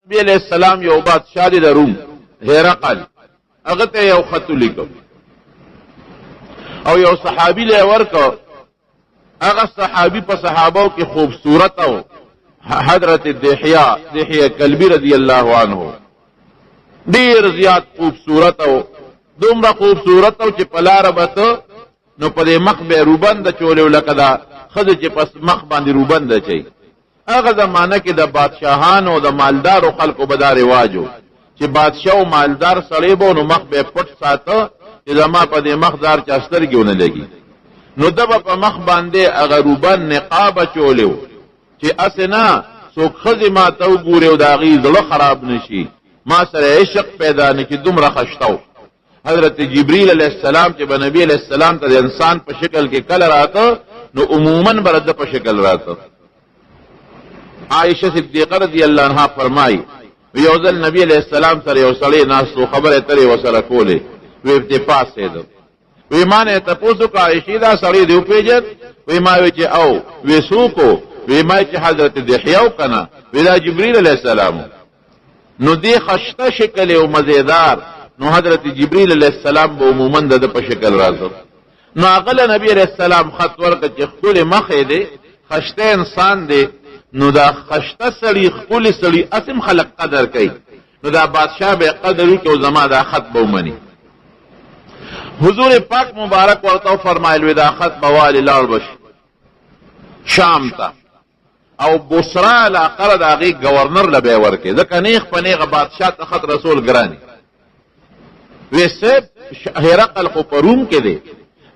نبی علیہ السلام یو بادشاہ دی د روم هرقل، هغه ته یو خط ولیکه او یو صحابي له ورکو. هغه صحابي په صحابو کې خوبصورت او حضرت دحیه، دحیه کلبی رضی الله عنه، ډیر زیات خوبصورت او دومره خوبصورت او چې په لاره به ته نو په دې مخ به روبند چولې، لکه دا ښځې چې پس مخ باندې روبند اچوي. هغه زمانه کې د بادشاهانو او د مالدارو خلکو به دا رواج و چې بادشاه او مالدار سړی به نو مخ به پټ ساته چې زما په دې مخ دار چا سترګې ونه لګي. نو ده به په مخ باندې هغه روبند نقاب اچولی و چې هسې نه څوک ښځې ما ته وګوري او د هغې زړه خراب نه شي، ما سره عشق پیدا نه کړي، دومره خشته و. حضرت جبریل علیه السلام چې به نبی علیه السلام ته د انسان په شکل کې کله راته نو عموماً به د په شکل راته. عائشه صدیقه رضی الله عنها فرمایي یو ځل نبی علیه السلام سره یو سړی ناست و، خبرې اترې ورسره کولې، وی پرې پاڅېده، وی ما نه یې تپوس وکړ، عایشې دا سړی دې وپېژند؟ وی ما وی چې او. وی څوک و؟ وی ما چې حضرت دحیه و که نه؟ وی دا جبریل علیه السلام و. نو دې خشته شکل او مزیدار، نو حضرت جبریل علیه السلام به عموماً د ده په شکل راځه. نو هغه له نبی علیه السلام خط ورکړ چې ښکلې مخې دی، خشته انسان دی، نو دا خشته سړي ښکلي سړي هسې هم خلک قدر کوي، نو دا بادشاه به قدر وکړي او زما دا خط به ومني. حضور پاک مبارک ورته وفرمایل وی دا خط به والي لاړ به شي شام ته او بصره علاقه د هغې ګورنر له به یې ورکړي، ځکه نیغ په نیغه بادشاه ته خط رسول ګران وي. وی صاحب هرقل خو په روم کې دی،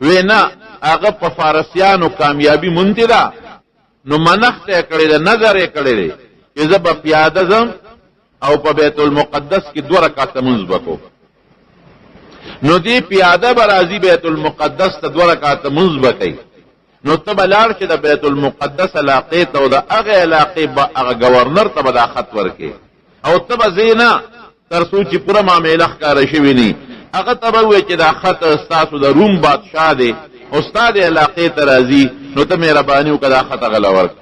وی نه هغه په فارسیانو کامیابي موندې ده، نو منښت یې کړې ده، نظر یې کړی دی چې زه به پیاده ځم او په بیت المقدس کې 2 رکعته لمونځ به کوم. نو دې پیاده به راځي بیت المقدس ته، 2 رکعته لمونځ به کوي. نو ته به لاړ شې د بیت المقدس علاقې ته او د هغې علاقې به هغه ګورنر ته به دا خط ورکړې، او ته به ځې نه تر څو چې پوره معامله ښکاره شوې نه. هغه ته به ووایې چې دا خط ستاسو د روم بادشاه دی او ستا د علاقې ته راځي، نو ته مهرباني وکړه دا خط هغه له ورکړه.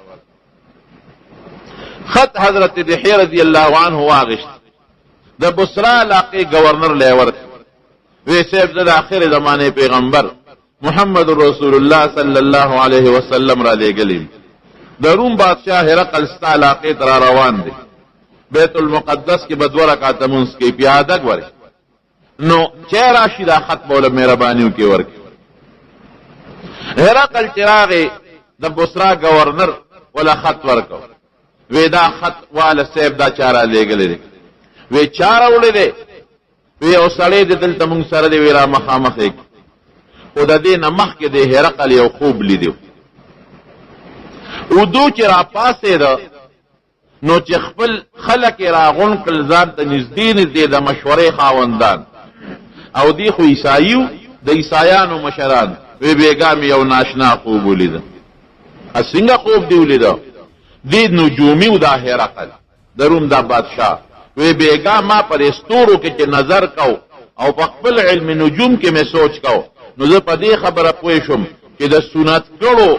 خط حضرت دحیه رضی الله عنه واغشت، د بصره علاقې ګورنر له یې ورکړ. وی صاحب زه د آخر زمانې پیغمبر محمد رسول الله صلی الله علیه وسلم را لېږلی، د روم بادشاه هرقل ستا علاقې ته را روان دی، بیت المقدس کې به 2 رکعته لمونځ کوي، پیاده ګورې، نو چې راشي دا خط به له مهرباني وکړي ورکړي. هرقل چې راغی د بصرا ګورنر وله خط ورکړ، وی دا خط واله صاحب دا چا را لېږلی دی؟ وی چا راوړی دی؟ وی یو سړی دی دلته مونږ سره دی، وی را مخامخ یې کړ. خو د دې نه مخکې د هرقل یو خوب لیدی اودو چې راپاڅېده نو چې خپل خلک یې راغونډ کړل ځان ته نږدې نږدې د مشورې خاوندان، او دی خو عیسایي و، د عیسایانو مشران، وی بېګا مې یو ناشنا خوب ولیده. څنګه خوب دې ولیده؟ دې نجومي و دا هرقل د روم دا بادشاه. وی بېګا ما په دې ستورو کې چې نظر کو او په خپل علم نجوم کې مې سوچ کو، نو زه په دې خبره پوه شوم چې د سنت کړو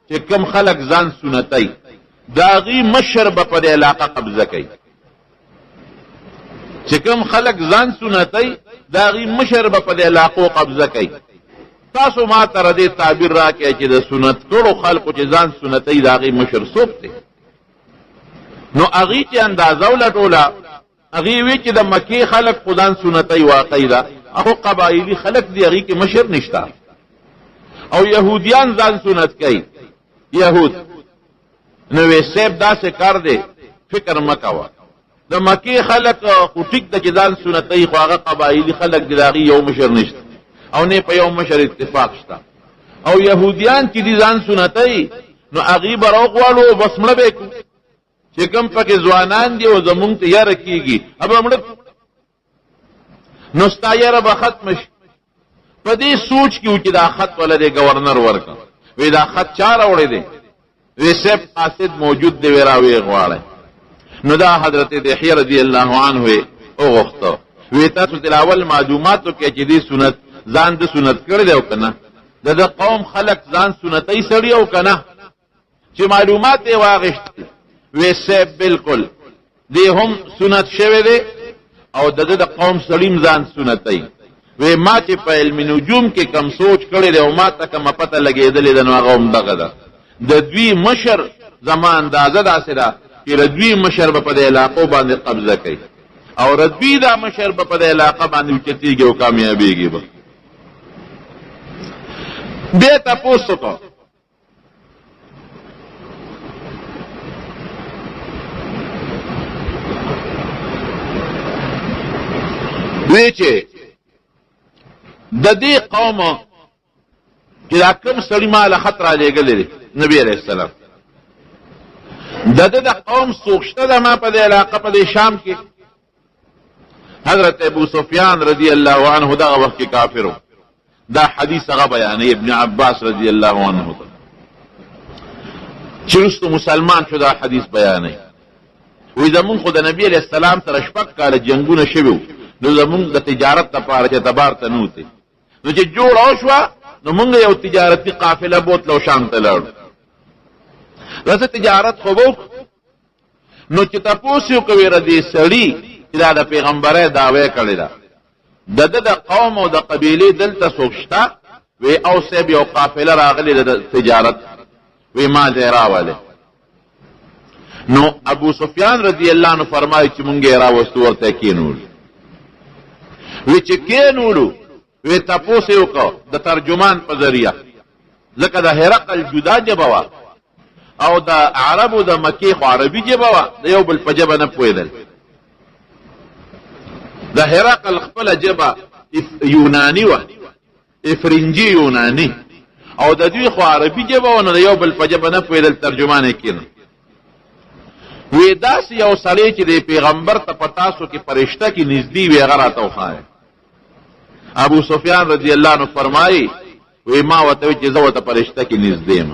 چې کم خلک ځان سنتوي د هغوی مشر به په دې علاقه قبضه کوي. چې کوم خلک ځان سنتوي د هغوی مشر به په دې علاقو قبضه کوي. تاسو ما ته دې تعبیر راکړئ چې د سنت کړو خلکو چې ځان سنتوي د هغوی مشر څوک دی؟ نو هغوی چې اندازه ولټوله هغوی وی چې د مکې خلک خو ځان سنتوي واقعي ده، هغو قبایلي خلک دي هغوی کې مشر نشته، او یهودیان ځان سنت کوي یهود. نو وی صاحب داسې کار دی فکر مه کوه، د مکې خلک خو ټیک ده چې ځان سنتوي، خو هغه قبایلي خلک دي د هغوی یو مشر نشته او نه په یو مشر اتفاق شته، او یهودیان چې دي ځان سنتوي نو هغوی به راوغواړو او بس مړه به یې کړو، چې کوم پکې ځوانان دي او زمونږ ته یره کېږي هغه به مړه کړو، نو ستا یره به ختمه شي. په دې سوچ کې و چې دا خط وله دی ګورنر ورکړ، وی دا خط چا راوړی دی؟ وی صاحب قاصد موجود دی، وی راویې غواړی. نو دا حضرت دحیه رضی الله عنه یې وغوښته، وی تاسو ترې اول معلومات وکړئ چې دې سنت ځان د سنت کړی دی او که نه، د ده قوم خلک ځان سنتوي سړي او که نه. چې معلومات یې واخیستل، وی صاحب بالکل دی هم سنت شوی دی او د ده د قوم سړي هم ځان سنتوي. وی ما چې په علم نجوم کې کم سوچ کړی دی او ما ته کومه پته لګېدلې ده، نو هغه هم دغه ده. د دوی مشر زما اندازه داسې ده چې د دوی مشر به په دې علاقو باندې قبضه کوي او د دوی دا مشر به په دې علاقه باندې اوچتېږي او کامیابېږي به. بیا تپوس وکړه وی چې د دې قوم چې دا کوم سړي ما له خط رالیږلی دی نبي علیه السلام، د ده د قوم څوک شته د ما په دې علاقه په دې شام کې؟ حضرت ابو سفیان رضی الله عنه دغه وخت کې کافر و. دا حدیث هغه بیانوي ابن عباس رضی الله عنه ته چې وروسته مسلمان شو، دا حدیث بیانوي. وایي زمونږ خو د نبي علیه السلام سره 6 کاله جنګونه شوي وو، نو زمونږ د تجارت لپاره چې اعتبار ته نه وتې، نو چې جوړه وشوه نو مونږ یو تجارتي قافله بوتلو شام ته لاړو. داسې تجارت خو به وکړو، نو چې تپوس یې وکړو ویره دې سړي چې دا د پیغمبرۍ دعوی کړې ده، د ده د قوم او د قبیلې دلته څوک شته؟ وی او صاحب یو قافله راغلې ده د تجارت، وی ما ته یې راولې. نو ابو سفیان رضی الله عنه فرمایي چې مونږ یې راوستو، ورته یې کښېنولو. وی چې کښېنولو، وی تپوس یې وکړ د ترجمان په ذریعه، ځکه د هرقل جدا ژبه وه او د عربو د مکې خو عربي ژبه وه، د یو بل په ژبه نه پوهېدل. د هرقل خپله ژبه یوناني وه، افرنجي یوناني، او د دوی خو عربي ژبه وه، نو د یو بل په ژبه نه پوهېدل، ترجمان یې کېنه. وی داسې یو سړی چې د پیغمبر ته په تاسو کې فرشته کې نږدې وي، هغه راته وښایه. ابو سفیان رضی الله عنه فرمایي وی ما ورته وی چې زه ورته فرشته کې نږدې یم.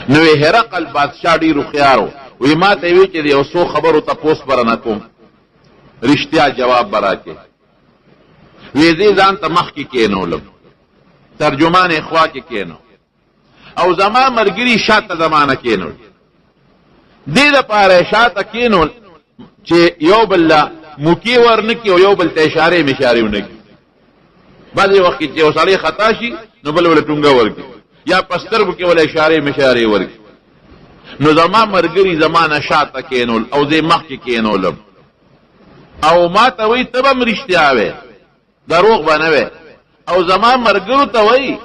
نو وی هرقل بادشاه ډېر هوښیار و، وی ما ته یې وی چې د یو څو خبرو تپوس به رانه کوم، رښتیا جواب به راکړې. وی زه ځان ته مخکې کښېنولم، ترجمان یې خوا کې کښېنو او زما ملګري شاته زما نه کښېنول. دې دپاره یې شاته کښېنول چې یو بل له موکې ورنه کړي او یو بل ته اشارې مشارې ونه کړي. بعضې وخت کې چې یو سړی خطا شي نو بل وله ټونګه ورکړي یا په سترګو کې وله اشارې مشارې ورکړي. نو زما ملګري زما نه شاته کښېنول او زه یې مخکې کښېنولم او ما ته وایي ته به هم رښتیا وې، دروغ به نه وې. او زما ملګرو ته وایي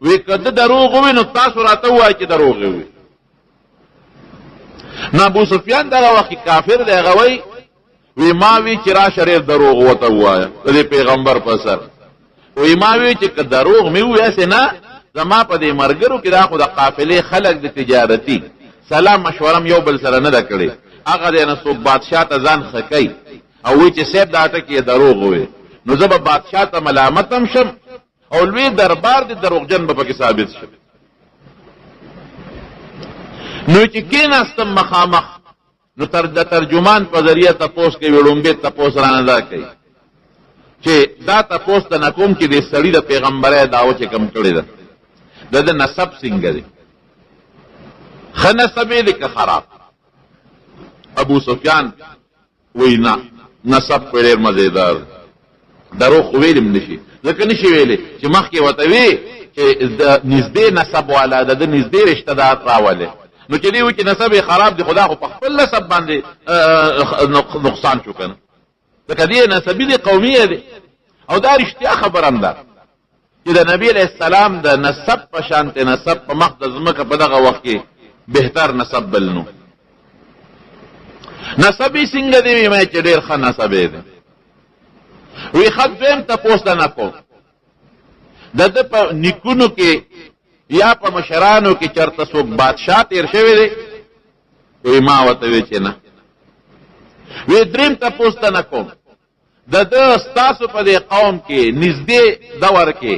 وی که ده دروغ ووایي نو تاسو راته ووایئ چې دروغ یې ووایي. نو ابو سفیان دغه وخت کې کافر دی، هغه وایي وی ما وی چې راشه ډېر دروغ ورته ووایه د دې پیغمبر په سر. وی ما وی چې که دروغ مې ووایي هسې نه زما په دې ملګرو کې دا خو د قافلې خلک د تجارتي سلام مشوره هم یو بل سره نه ده کړې، هغه دی نه څوک بادشاه ته ځان ښه کوي او وایي چې صاحب دا ټکی یې دروغ وویل، نو زه به بادشاه ته ملامت هم شم او لوی دربار دې دروغجن به پکې ثابت شي. نو چې کېناستم مخامخ، نو تر د ترجمان په ذریعه تپوس کوي، ړومبی تپوس رانه دا کوي چې دا تپوس ته نه کوم چې د سړي د پیغمبرۍ دعوه چې کوم کړې ده، د ده نسب څنګه دی، ښه نسب یې دی که خراب؟ ابو سفیان وایي نه، نسب خو یې ډېر مزېدار، دروغ خو ویلی هم نه شي، ځکه نه شي ویلی چې مخکې ورته وي چې د نږدې نسب والا د ده نږدې رشته دار راولې. نو چې دی وایي چې نسب یې خراب دی، خو دا خو په خپل نسب باندې نقصان شو که نه، ځکه دی نسبي دی، قومي دی. او دا رښتیا خبره هم ده چې د نبی علیه السلام د نسب په شانتې نسب په مخ د ځمکه په دغه وخت کې بهتر نسب بل نو. نسب یې څنګه دی؟ وی ما چې ډېر ښه نسب یې دی. وی ښه دویم تپوس د نه کوم، د ده په نیکونو کې یا په مشرانو کې چېرته څوک بادشاه تېر شوی دی؟ وی ما ورته وی چې نه. وی دریم تپوس ته نه کوم، د ده ستاسو په دې قوم کې نږدې دور کې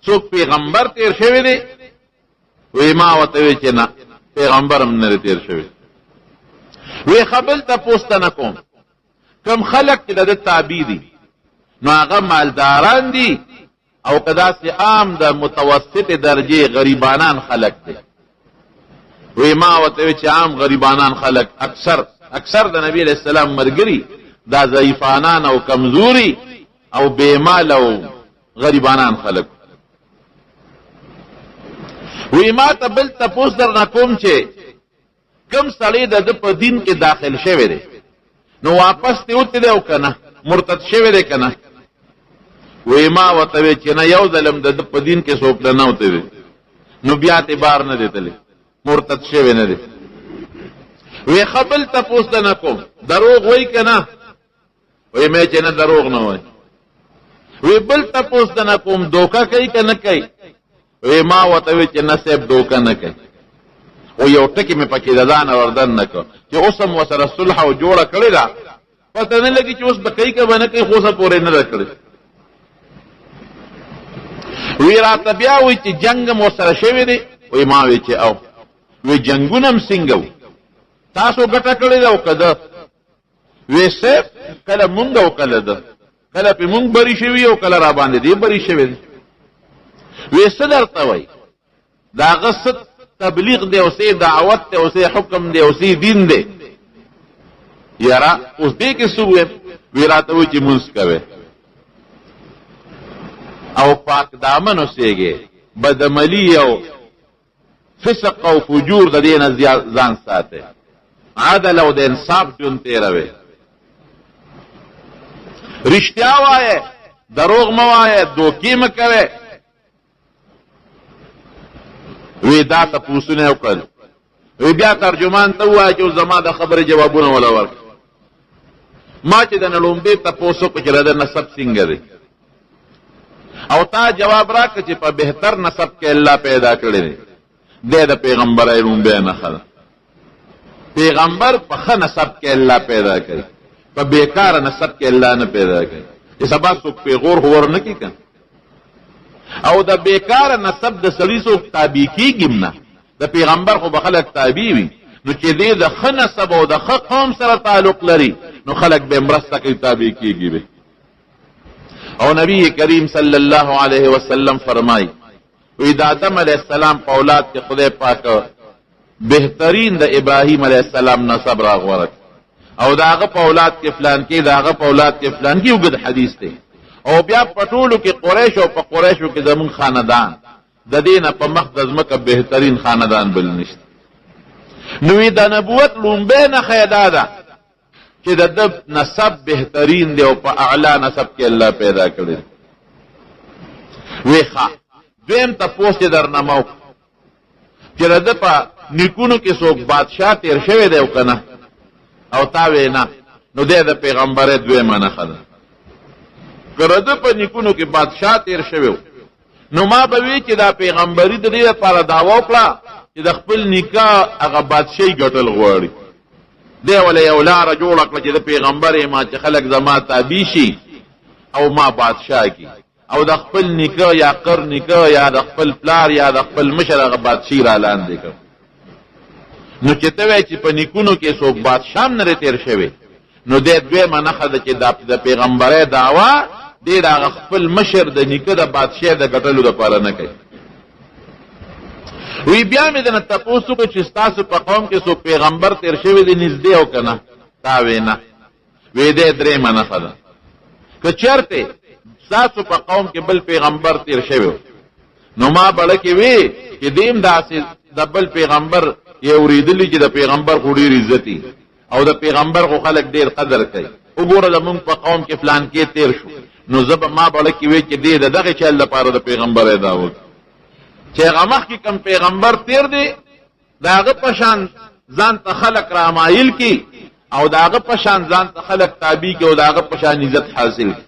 څوک پیغمبر تېر شوی دی؟ وی ما ورته وی چې نه، پیغمبر هم نه دی تېر شوی. وی ښه بل تپوس ته نه کوم، کوم خلک چې د ده تابع دي نو هغه مالداران دي او که داسې عام د متوسطې درجې غریبانان خلک دي؟ وی ما ورته وی چې عام غریبانان خلک اکثر د نبی علیه السلام مرګري دا ضعیفانان او کمزوري او بې مال او غریبانان خلک. وی ما ته بل تپوس درنه کوم چې کم سړی د ده په دین کې داخل شوی دی نو واپس تی وتی دی او که نه، مرتد شوی دی که نه؟ وی ما ورته وی چې نه، یو ځل هم د ده په دین کې څوک نه وتی دی، نو بیا تی بار نه دی تللی، مرتد شوی نه دی. وی ښه بل تپوس د نه کوم، دروغ وایي که نه؟ وی مې چې نه، دروغ نه وایي. وی بل تپوس د نه کوم، دوکه کوي که نه کوي؟ وی ما ورته وی چې نه صاحب، دوکه نه کوي. خو یو ټکی مې پکې د ځانه وردن نه کړ چې اوس هم ورسره صلح او جوړه کړې ده، پته نه لګي چې اوس به کوي که به نه کوي، خو اوسه پورې نه ده کړې. وی راته بیا وایي چې جنګ هم ورسره شوی دی. وی ما وی چې او. وی جنګونه هم څنګه وو، تاسو ګټه کړې ده او که ده؟ وی صاحب کله مونږ او کله ده، کله پې مونږ بری شوي او کله را باندې دی بری شوی دی. وی څه درته وایي؟ د هغه څه تبلیغ دی او څه دعوت دی او څه حکم دی او څه دین دی؟ یاره اوس دې کې څه ووایم؟ وی راته وایي چې مونځ کوې او پاک دامن اوسېږې، بدعملي او فسق او فجور د دې نه ځان ساتې، عدل او د انصاف ژوند تېروې، رښتیا وایې، دروغ مه وایې، دوکې مه کوې. وی دا تپوسونه یې وکړل. وی بیا ترجمان ته ووایه چې اوس زما د خبرې جوابونه وله ورکړه. ما چې د نه لومبې تپوس وکړو چې د ده نسب څنګه دی، او تا جواب راکړه چې په بهتر نسب کې الله پیدا کړی دی، دی د پیغمبرۍ لومبی نښه ده. پیغمبر په ښه نسب کې الله پیدا کوي، په بیکاره نسب کې الله نه پیدا کوي. چې سبا څوک پیغور خو ور نه کړي که، او د بیکاره نسب د سړي څوک تابع کېږي هم نه، د پیغمبر خو به خلک تابع وي. نو چې دی د ښه نسب او د ښه قوم سره تعلق لري نو خلک به مرسته کوي، تابع کېږي به. او نبی کریم صلی الله علیه وسلم فرمایي وی د آدم علیه السلام په اولاد کې خدای پاک بهترین د ابراهیم علیه السلام نسب راغوره کړ، او د هغه په اولاد کې فلان کې، د هغه په اولاد کې فلان کې، اوږد حدیث دی. او بیا په ټولو کې قریش او په قریشو کې زمونږ خاندان د دې نه په مخ د ځمکه بهترین خاندان بل نشته. نو وی د نبوت لومبی نښه یې دا ده چې د ده نسب بهترین دی او په اعلی نسب کې الله پیدا کړی دی. وی ښه دویم تپوس یې درنه مه وکړه چې د ده په نیکونو کې څوک بادشاه تېر شوی دی او که نه، او تا وی نه، نو دی د پیغمبرۍ دویمه نښه ده. که د ده په نیکونو کې بادشاه تېر شوی و نو ما به وی چې دا پیغمبري د دې لپاره دعوه وکړه چې د خپل نیکه هغه بادشاهي ګټل غواړي. دی وله یو لاره جوړه کړه چې د پیغمبر یم چې خلک زما تابع شي او ما بادشاه کړي، او د خپل نیکه یا قر نیکه یا د خپل پلار یا د خپل مشر هغه بادشاهي را لاندې کړ. نو چې ته وایې چې په نیکونو کې څوک بادشاه هم نه دی تېر شوی، نو دی دویمه نښه ده چې د پیغمبرۍ دعوه دی د هغه خپل مشر د نیکه د بادشاهۍ د ګټلو دپاره نه کوي. وی بیا مې درنه تپوس وکړ چې ستاسو په قوم کې څوک پیغمبر تېر شوی دی نږدې او که نه؟ تا وی نه. وی دی درېیمه نښه ده. که چېرته ستاسو په قوم کې بل پیغمبر تېر شوی نو ما بړه کې وی چې دیم داسې د بل پیغمبر یې اورېدلي چې د پیغمبر خو ډېر عزتي او د پیغمبر خو خلک ډېر قدر کوي، وګوره زمونږ په قوم کې فلان کې تېر شو، نو زه به ما بړه کې وی چې دی د دغې چل لپاره د پیغمبرۍ دعوه کوي چې هغه مخکې کوم پیغمبر تېر دی د هغه په شان ځان ته خلک رامایل کړي او د هغه په شان ځان ته خلک تابع کړي او د هغه په شان عزت حاصل کړي.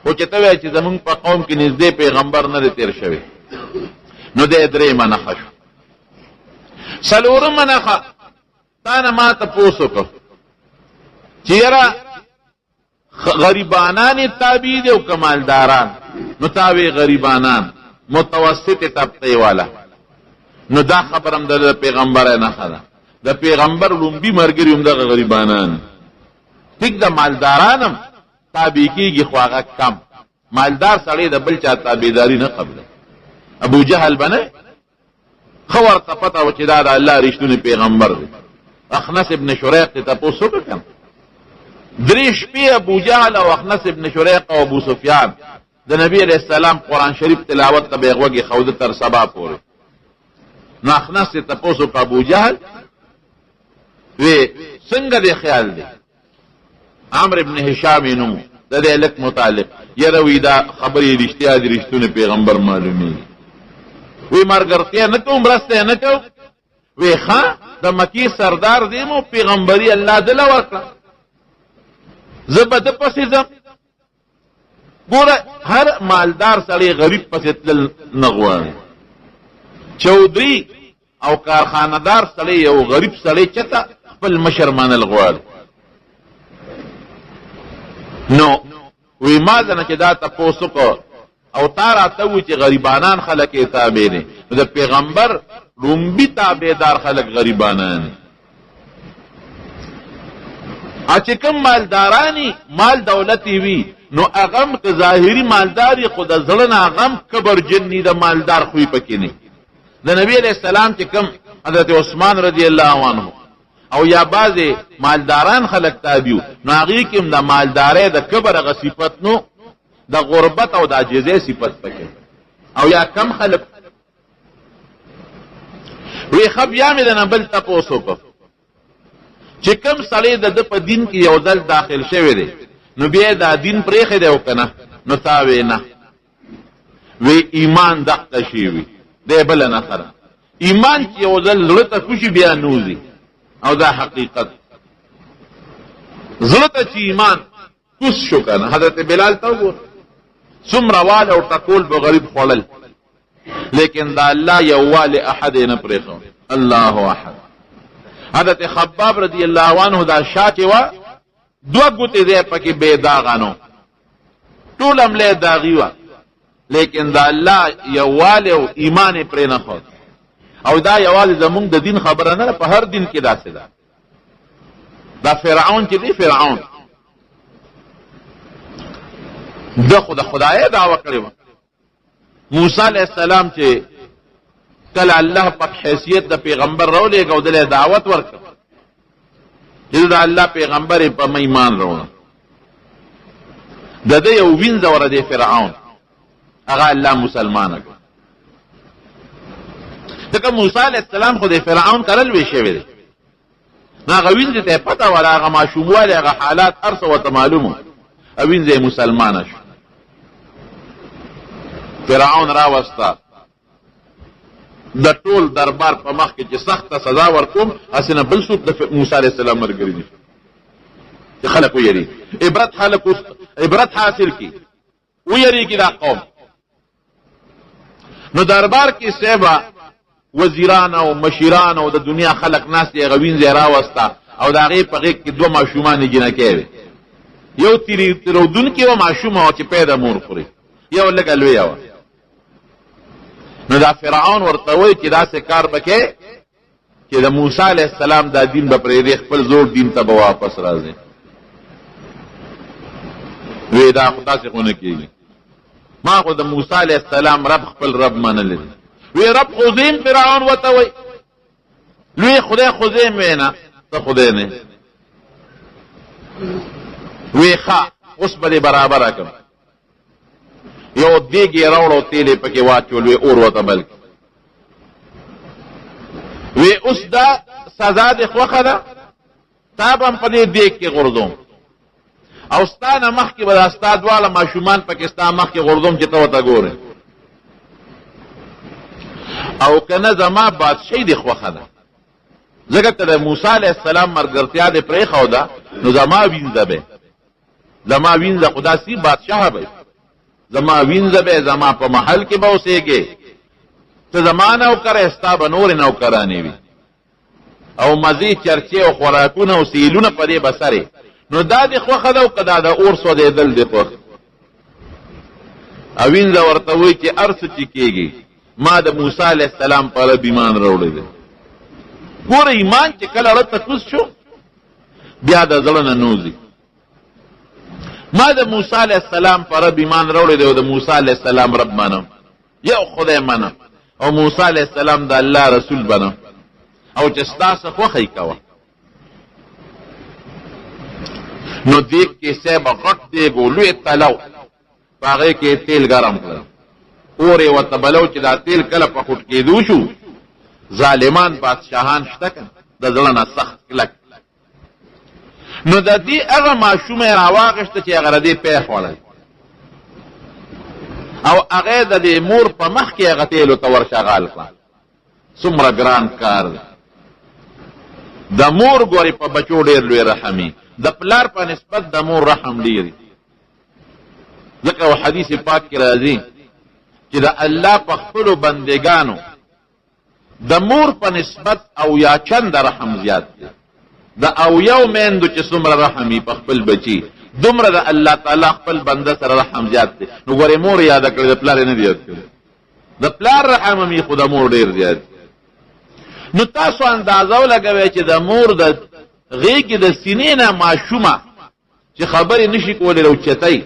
خو چې ته وایې چې زمونږ په قوم کې نږدې پیغمبر نه دی تېر شوی، نو دی درېیمه نښه شو. څلورمه نښه تا نه ما تپوس وکړ چې یاره غریبانان یې تابع دي او که مالداران؟ نو تا وی غریبانان، متوسطې طبقې والا. نو دا خبره هم د پیغمبرۍ نښه ده. د پیغمبر لومبي ملګري هم دغه غریبانان، ټیک د مالداران هم تابع کېږي خو هغه کم. مالدار سړی د بل چا تابعداري نه قبلوي. ابو جهل به نه، ښه ورته پته وه چې دا د الله رښتونی پیغمبر دی. اخنس ابن شریق ته تپوس وکړه که درې شپې ابو جهل او اخنس ابن شریق او ابو سفیان د نبی علیه السلام قرآن شریف تلاوت ته به یې غوږ ایښوده تر سبا پورې. نو اخنس ته تپوس وکړه ابو جهل، وی څنګه دې خیال دی؟ عمرو ابن هشام یې نوم د دې هلک متعلق، یاره وی دا خبرې رښتیا دي، رښتونی پیغمبر معلومیږي. وی مرګرتیا نه کوم، مرسته یې نه کوم. وی ښه، د مکې سردار دی مو، پیغمبري الله دله ورکړه، زه به ده پسې ځم. ګوره هر مالدار سړی غریب پسې تلل نه غواړي. چودري او کارخانهدار سړی یو غریب سړی چته خپل مشر منل غواړي. نو وی ما ځنه چې دا تپوس وکړو او تا راته وویل چې غریبانان خلک یې تابع دي، نو د پیغمبر ړومبي تابعدار خلک غریبانان دي. چې کوم مالدارانی مال دولت یې وي، نو هغه هم که ظاهري مالدار وي، خو د زړه نه هغه هم کبرجن ني، د مالدار خوی پکې نه. د نبی علیه السلام چې کوم حضرت عثمان رضی الله عنه او یا بعضې مالداران خلک تابع وو، نو هغې کې هم د مالدارۍ د کبر هغه صفت نو د غربت او د عاجزۍ صفت پکې. او یا کم خلک وی ښه، بیا مې د نه بل تپوس وکړ چې کوم سړی د ده په دین کې یو ځل داخل شوی دی، نو بیا دا دین پرېښی دی او که نه؟ نو تا وی نه. وی ایمان دقه شی وي، دی بله نښه ده. ایمان چې یو ځل زړه ته کوشي بیا نوځي، او دا حقیقت زړه ته چې ایمان کوس شو که نه. حضرت بلال ته وګوره څومره واله او ټکول به غریب خوړل، لیکن دا الله یووالی احد یې نه پرېښود، الله احد. حضرت خباب رضی الله عنه دا شا چې وه دوه ګوتې دی پکې بې داغه نو ټول عمله داغي وه، لیکن دا الله یووالی او ایمان یې پرې نه ښود. او دا یوازې زمونږ د دین خبره نه ده، په هر دین کې داسې ده. دا فرعون چې دی، فرعون ده خو د خدای دعوه کړې وه. موسی علیه السلام چې کله الله په حیثیت د پیغمبر راولېږه او دله دعوت ورکړ چې د الله پیغمبر یې په مې ایمان راوړه، د ده یو وینځه وره دی فرعون، هغه الله مسلمانه کړ. ځکه موسی علیه السلام خو د فرعون کره لوی شوی دی، نو هغه وینځې ته یې پته وه، هغه ماشوموالی، هغه حالات هر څه ورته معلوم وو، او وینځه یې مسلمانه شو. فرعون راوسته د ټول دربار په مخ کې چې سخته سزا ورکوم، هسې نه بل څوک د موسی علیه السلام ملګري نه شي، چې خلک ویریږي، عبرت خلک عبرت حاصل کړي، ویریږي دا قوم. نو دربار کې صاحبه وزیران او مشیران او د دنیا خلک ناست دي، هغه وینځه یې راوسته او د هغې په غېږ کې دوه ماشومانې جینکۍ وې، یو تېرودونکې وه ماشومه وه چې پی د مور خوري، یو لږه لویه وه. نو دا فرعون ورته وایي چې داسې کار به کوې چې د موسی علیه السلام دا دین به پرېږدې، خپل زوړ دین ته به واپس راځې. وی دا خو داسې خو نه کېږي، ما خو د موسی علیه السلام رب خپل رب منلی دی. وی رب خو زه یم، فرعون ورته وایي لوی خدای خو زه یم. وی نه، ته خدای نه. وی ښه، اوس به دې برابره کړم. یو دیګ یې راوړ او تیل یې پکې واچول، وی اور ورته بل کړ. وی اوس دا سزا دې خوښه ده، تا به هم په دې دیګ کې غورځوم، او ستا نه مخکې به دا ستا دواړه ماشومان پکې ستا مخکې غورځوم چې ته ورته ګورې، او که نه زما بادشاهي دې خوښه ده، ځکه که د موسی علیه السلام ملګرتیا دې پرېښوده نو زما وینځه به، زما وینځه خو داسې بادشاه به، زما وینځه به زما په محل کې به اوسېږې، ته زما نوکره، ستا به نورې نوکرانې وي، او مزې چرچې او خوراکونه او سیلونه په دې به سرې. نو دا دې خوښه ده او که دا د اور سوځېدل دې خوښ؟ او وینځه ورته وایي چې هر څه چې کېږي ما د موسی علیه السلام په رب ایمان راوړی دی. ګوره ایمان چې کله راته کوز شو بیا د زړه نه نوځي. ما د موسی علیه السلام په رب ایمان راوړی دی او د موسی علیه السلام رب منم، یو خدای منم. او موسی علیه السلام د الله رسول بنه او چې ستا څه خوښه یې کوه. نو دیګ کې صاحب غټ دیګ و، لوی تلو، په هغې کې یې تیل ګرم کړل، اور یې ورته بلو چې دا تیل کله په خوټ کېدو شو. ظالمان بادشاهان شته که د زړه نه سخت کلک، نو د دې هغه ماشومه یې راواخیسته چې هغه د دې پی خوړل او هغه د دې مور په مخ کې هغه تیلو ته ورشغال کړه. څومره ګران کار دی. د مور ګورې په بچو ډېر لوی رحم وي، د پلار په نسبت د مور رحم ډېر وي. ځکه حدیث پاک کې راځي چې د الله په خپلو بندګانو د مور په نسبت او یا چند رحم زیات دی. د او یو میندو چې څومره رحم وي په خپل بچي، دومره د الله تعالی خپل بنده سره رحم زیات دی. نو ګورې مور یاده کړې، د پلار یې نه دی یاد کړی. د پلار رحم هم وي خو د مور ډېر زیات. نو تاسو اندازه ولګوئ چې د مور د غېږې د سینې نه ماشومه چې خبرې نشي کولی راوچتوي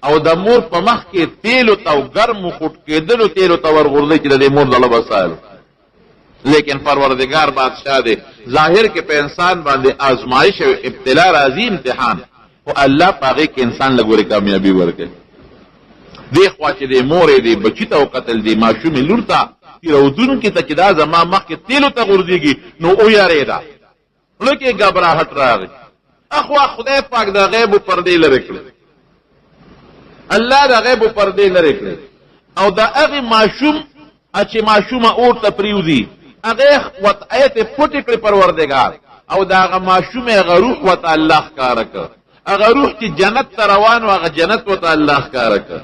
او د مور په مخ کې تیلو ته او ګرمو خوټ کېدلو تیلو ته ورغورځوي چې د دې مور زړه به سال. لیکن پروردګار بادشاه دی، ظاهر کې په انسان باندې آزمایش او ابتلا راځي، امتحان، خو الله په هغې کې انسان له ګورې کامیابي ورکوي. دې خوا چې دې مور یې دې بچي ته وکتل، دې ماشومې لور ته، تیرودونکي ته چې دا زما مخکې تیلو ته غورځېږي، نو ویرېده، زړه کې ګبراهټ راغی. اخوا خدای پاک د غیبو پردې لرې کړې، الله د غیبو پردې لرې کړې او د هغې ماشوم چې ماشومه اور ته پرېوځي هغې وطعې ته پټې کړې پروردګار، او د هغه ماشومې هغه روح ورته الله ښکاره کړ. هغه روح چې جنت ته روان و هغه جنت ورته الله ښکاره کړ.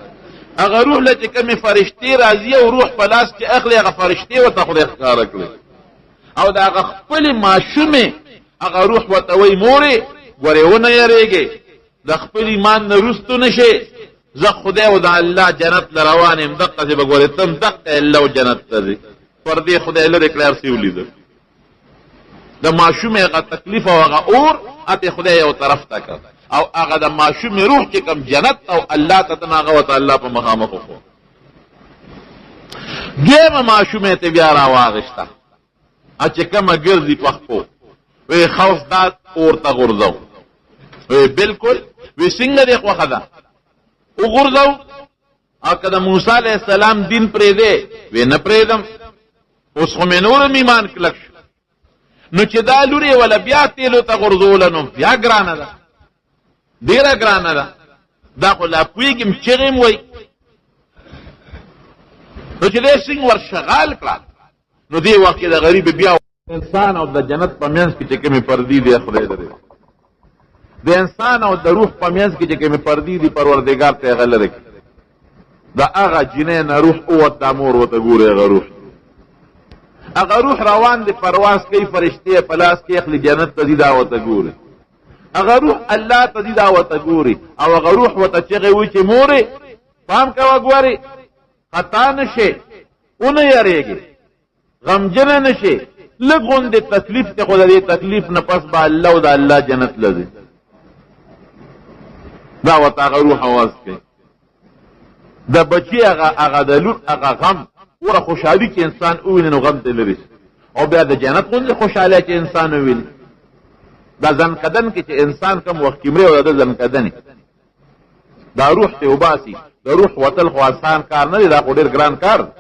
هغه روح له چې کومې فرشتې راځي او روح په لاس کې اخلي هغه فرشتې ورته خدای ښکاره کړې. او د هغه خپلې ماشومې هغه روح ورته وایي مورې ګورې ونه یریږې، د خپل ایمان نه وروستو نه شې، زه خدای او د الله جنت له روان یم، دقسې به ګورې ته هم دقه الله او جنت ته ځې. پر دې خدای لرې کړی هر څه یې ولیدل. د ماشومې هغه تکلیف او هغه اور اته خدای یو طرف ته کړ او هغه د ماشومې روح چې کوم جنت او الله ته تنه هغه ورته الله په مخامخ وښود. دویمه ماشومه ته بیا راواغېسته چې کومه ګرځي په خپو، وی خوف دا اور ته غورځو، وی بالکل، وی څنګه دې خوښه ده وغورځو؟ او که د موسی علیه السلام دین پرېږدې؟ وی نه پرېږدم، اوس خو مې نور هم ایمان کلک شو. نو چې دا لور یې وله بیا تیلو ته غورځوله نو بیا ګرانه ده، ډېره ګرانه ده، دا خو لا پوهېږم چغې هم وایي. نو چې دی څنګه ورشغال کړه، نو دې وخت کې د غریب بیا انسان او د جنت په منځ کې چې کومې پردې دي خدای لري، د انسان او د روح په منځ کې چې کومې پردې دي پروردګار ته هغه لرې کړي. د هغه جینۍ نه روح ووت، دا مور ورته ګوري، هغه روح، هغه روح روان دی، پرواز کوي، فرشتې په لاس کې اخلي، جنت ته ځي، دا ورته ګوري. هغه روح الله ته ځي، دا ورته ګوري، او هغه روح ورته چغې وایي چې مورې پام کوه، ګورې خطا نه شې، ونه یریږې، غمجنه نه شې، لږ غوندې تکلیف دی، خو د دې تکلیف نه پس به الله او د الله جنت له ځي. دا ورته هغه روح اواز کوي. د بچي هغه هغه د لور هغه غم وره خوشحالي چې انسان وویني نو غم ته لرې شي، او بیا د جنت غوندې خوشحالي چې انسان وویني. دا ځنکدن کې چې انسان کوم وخت کې مري او د ځنکدنې دا روح ته وباسي، د روح وتل خو اسان کار نه دی، دا خو ډېر ګران کار دی.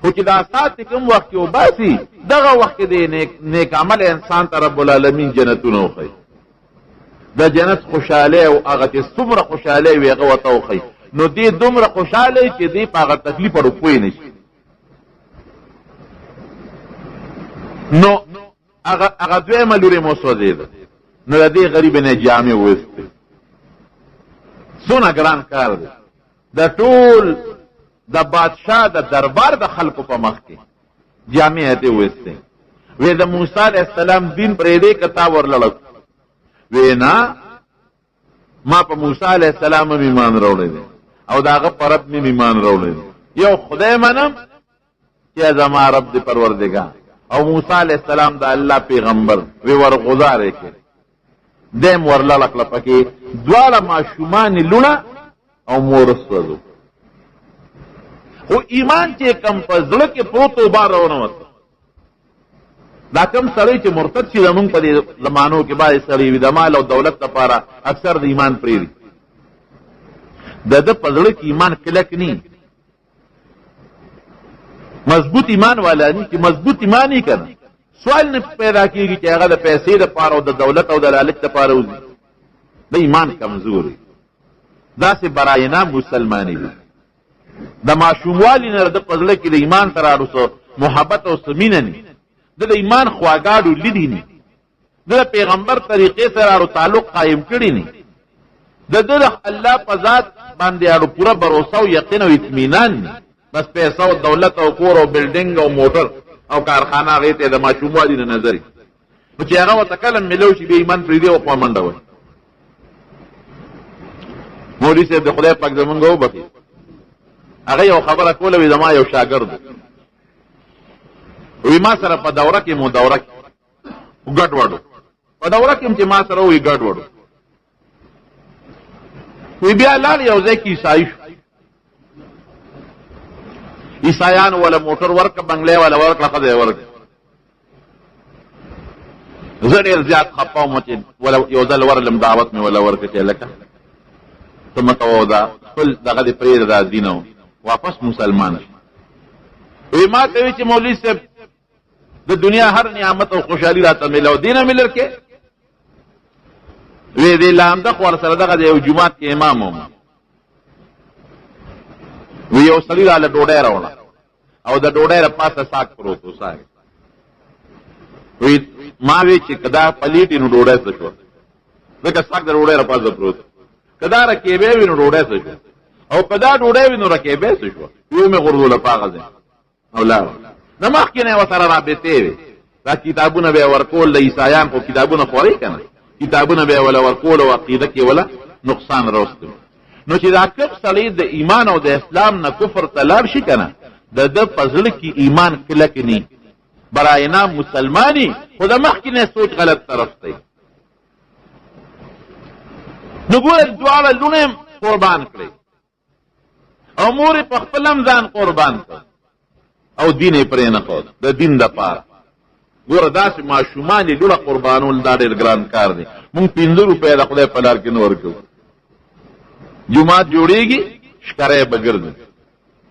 خو چې دا سات کوم وخت کې وباسي، دغه وخت کې د نیک عمل انسان ته رب العالمین جنتونه وښیي، د جنت خوشحالي او هغه چې څومره خوشحالي وي هغه ورته وښیي. نو دې دومره خوشحاله چې دې په هغه تکلیف اړو پوه نه شي. نو هغه دویمه لور یې وسوځېده، نو د دې غریب نه جامې وویستې. څونه ګران کار دی، د ټول د بادشاه د دربار د خلکو په مخ کې جامې یې ترې وویستې. وی د موسی علیه السلام دین پرېږدې که تا ورلړک؟ وی نه، ما په موسی علیه السلام هم ایمان راوړی دی او د هغه په رب مې ایمان راوړی دی. یو خدای منم چې زما رب دی پروردګار، او موسی علیه السلام د الله پیغمبر. وی ورغوځار یې کړ، دی هم ورلړه کړه پکې، دواړه ماشومان یې لوڼه او مور وسوځو. خو ایمان چې کم په زړه کې پروت و بار راونه وت. دا کم سړی چې مرتد شي زمونږ په دې زمانو کې بعضې سړي وي د مال او دولت لپاره اکثر د ایمان پرېږدي، د ده په زړه کې ایمان کلک نی، مضبوط ایمان والا نی. چې مضبوط ایمان یې که نه سوال نه پیدا کېږي چې هغه د پیسې دپاره او د دولت او د لالچ دپاره وځي. د ایمان کمزوري داسې برای نام مسلماني وي. د ماشوموالي نه د په زړه کې د ایمان سره اړو څه محبت او څه مینه نی، د ایمان خواګاډو لیدي نی، د پیغمبر طریقې سره اړو تعلق قایم کړي نی، د ده د الله په ذات باندې اړو پوره بروسه او یقین او اطمینان نی. بس پیسه او دولت او کور او بلډینګ او موټر او کارخانه هغې ته د ماشوموالي نه نظر وي. نو چې هغه ورته کله میلو شي بیا ایمان پرېږدي او خوا منډه وهي. مولوي صاحب د خدای پاک زمونږ وبخښي، هغه یو خبره کوله، وي زما یو شاګرد وي ما سره په دوره کې مو دوره کې ګډ وډو، په دوره کې هم چې ما سره وي ګډ وډو وي، بیا لاړ یو ځای کې عیسایي شو. عیسایانو وله موټر ورکړه، بنګلې وله ورکړه، ښځه یې ورکړه. زه ډېر زیات خفه وم چې یو ځل ورلم دعوت مې وله ورکړ چې لکه ته مه کوه دا خپل دغه دې پرېږده دا دین او واپس مسلمان شي. وایي ما ته وایي چې مولوي صاحب د دنیا هر نعمت او خوشحالي راته میلاو دې نه مې لرکې. وی دې لامده خو ورسره دغه د یو جومات کې امام وم. وی یو سړي راله ډوډۍ راوړه او د ډوډۍ له پاسه ساک پروت و، ساک. وی ما وی چې که دا پلیټ نو ډوډۍ څه شوه، ځکه ساک د ډوډۍ له پاسه پروت، که دا رکیبی وي نو ډوډۍ څه شوه، او که دا ډوډۍ وي نو رکیبی څه شوه. یو مې غورځوله په هغه ځای او لاړه. د مخکې نه یې ورسره رابطې وې، دا کتابونه به یې ورکول د عیسایان خو کتابونه خوري که نه، کتابونه به یې وله ورکول او عقیده کې وله نقصان راوستل. نو چې دا کوم سړی د ایمان او د اسلام نه کفر ته لاړ شي که نه، د ده په زړه کې ایمان کلک نی، برای نام مسلماني، خو د مخکې نه سوچ غلط طرف دی. نو ګوره دواړه لوڼه یې قربان کړې او مور یې په خپل هم ځان قربان کړ او دین یې پرې نه ښود د دین دپاره. ګوره داسې ماشومان یې لوڼه قربانول دا ډېر ګران کار دی. موږ 5 روپۍ د خدای په لار کې نه ورکوو. جومات جوړېږي ښکری به ګرځي،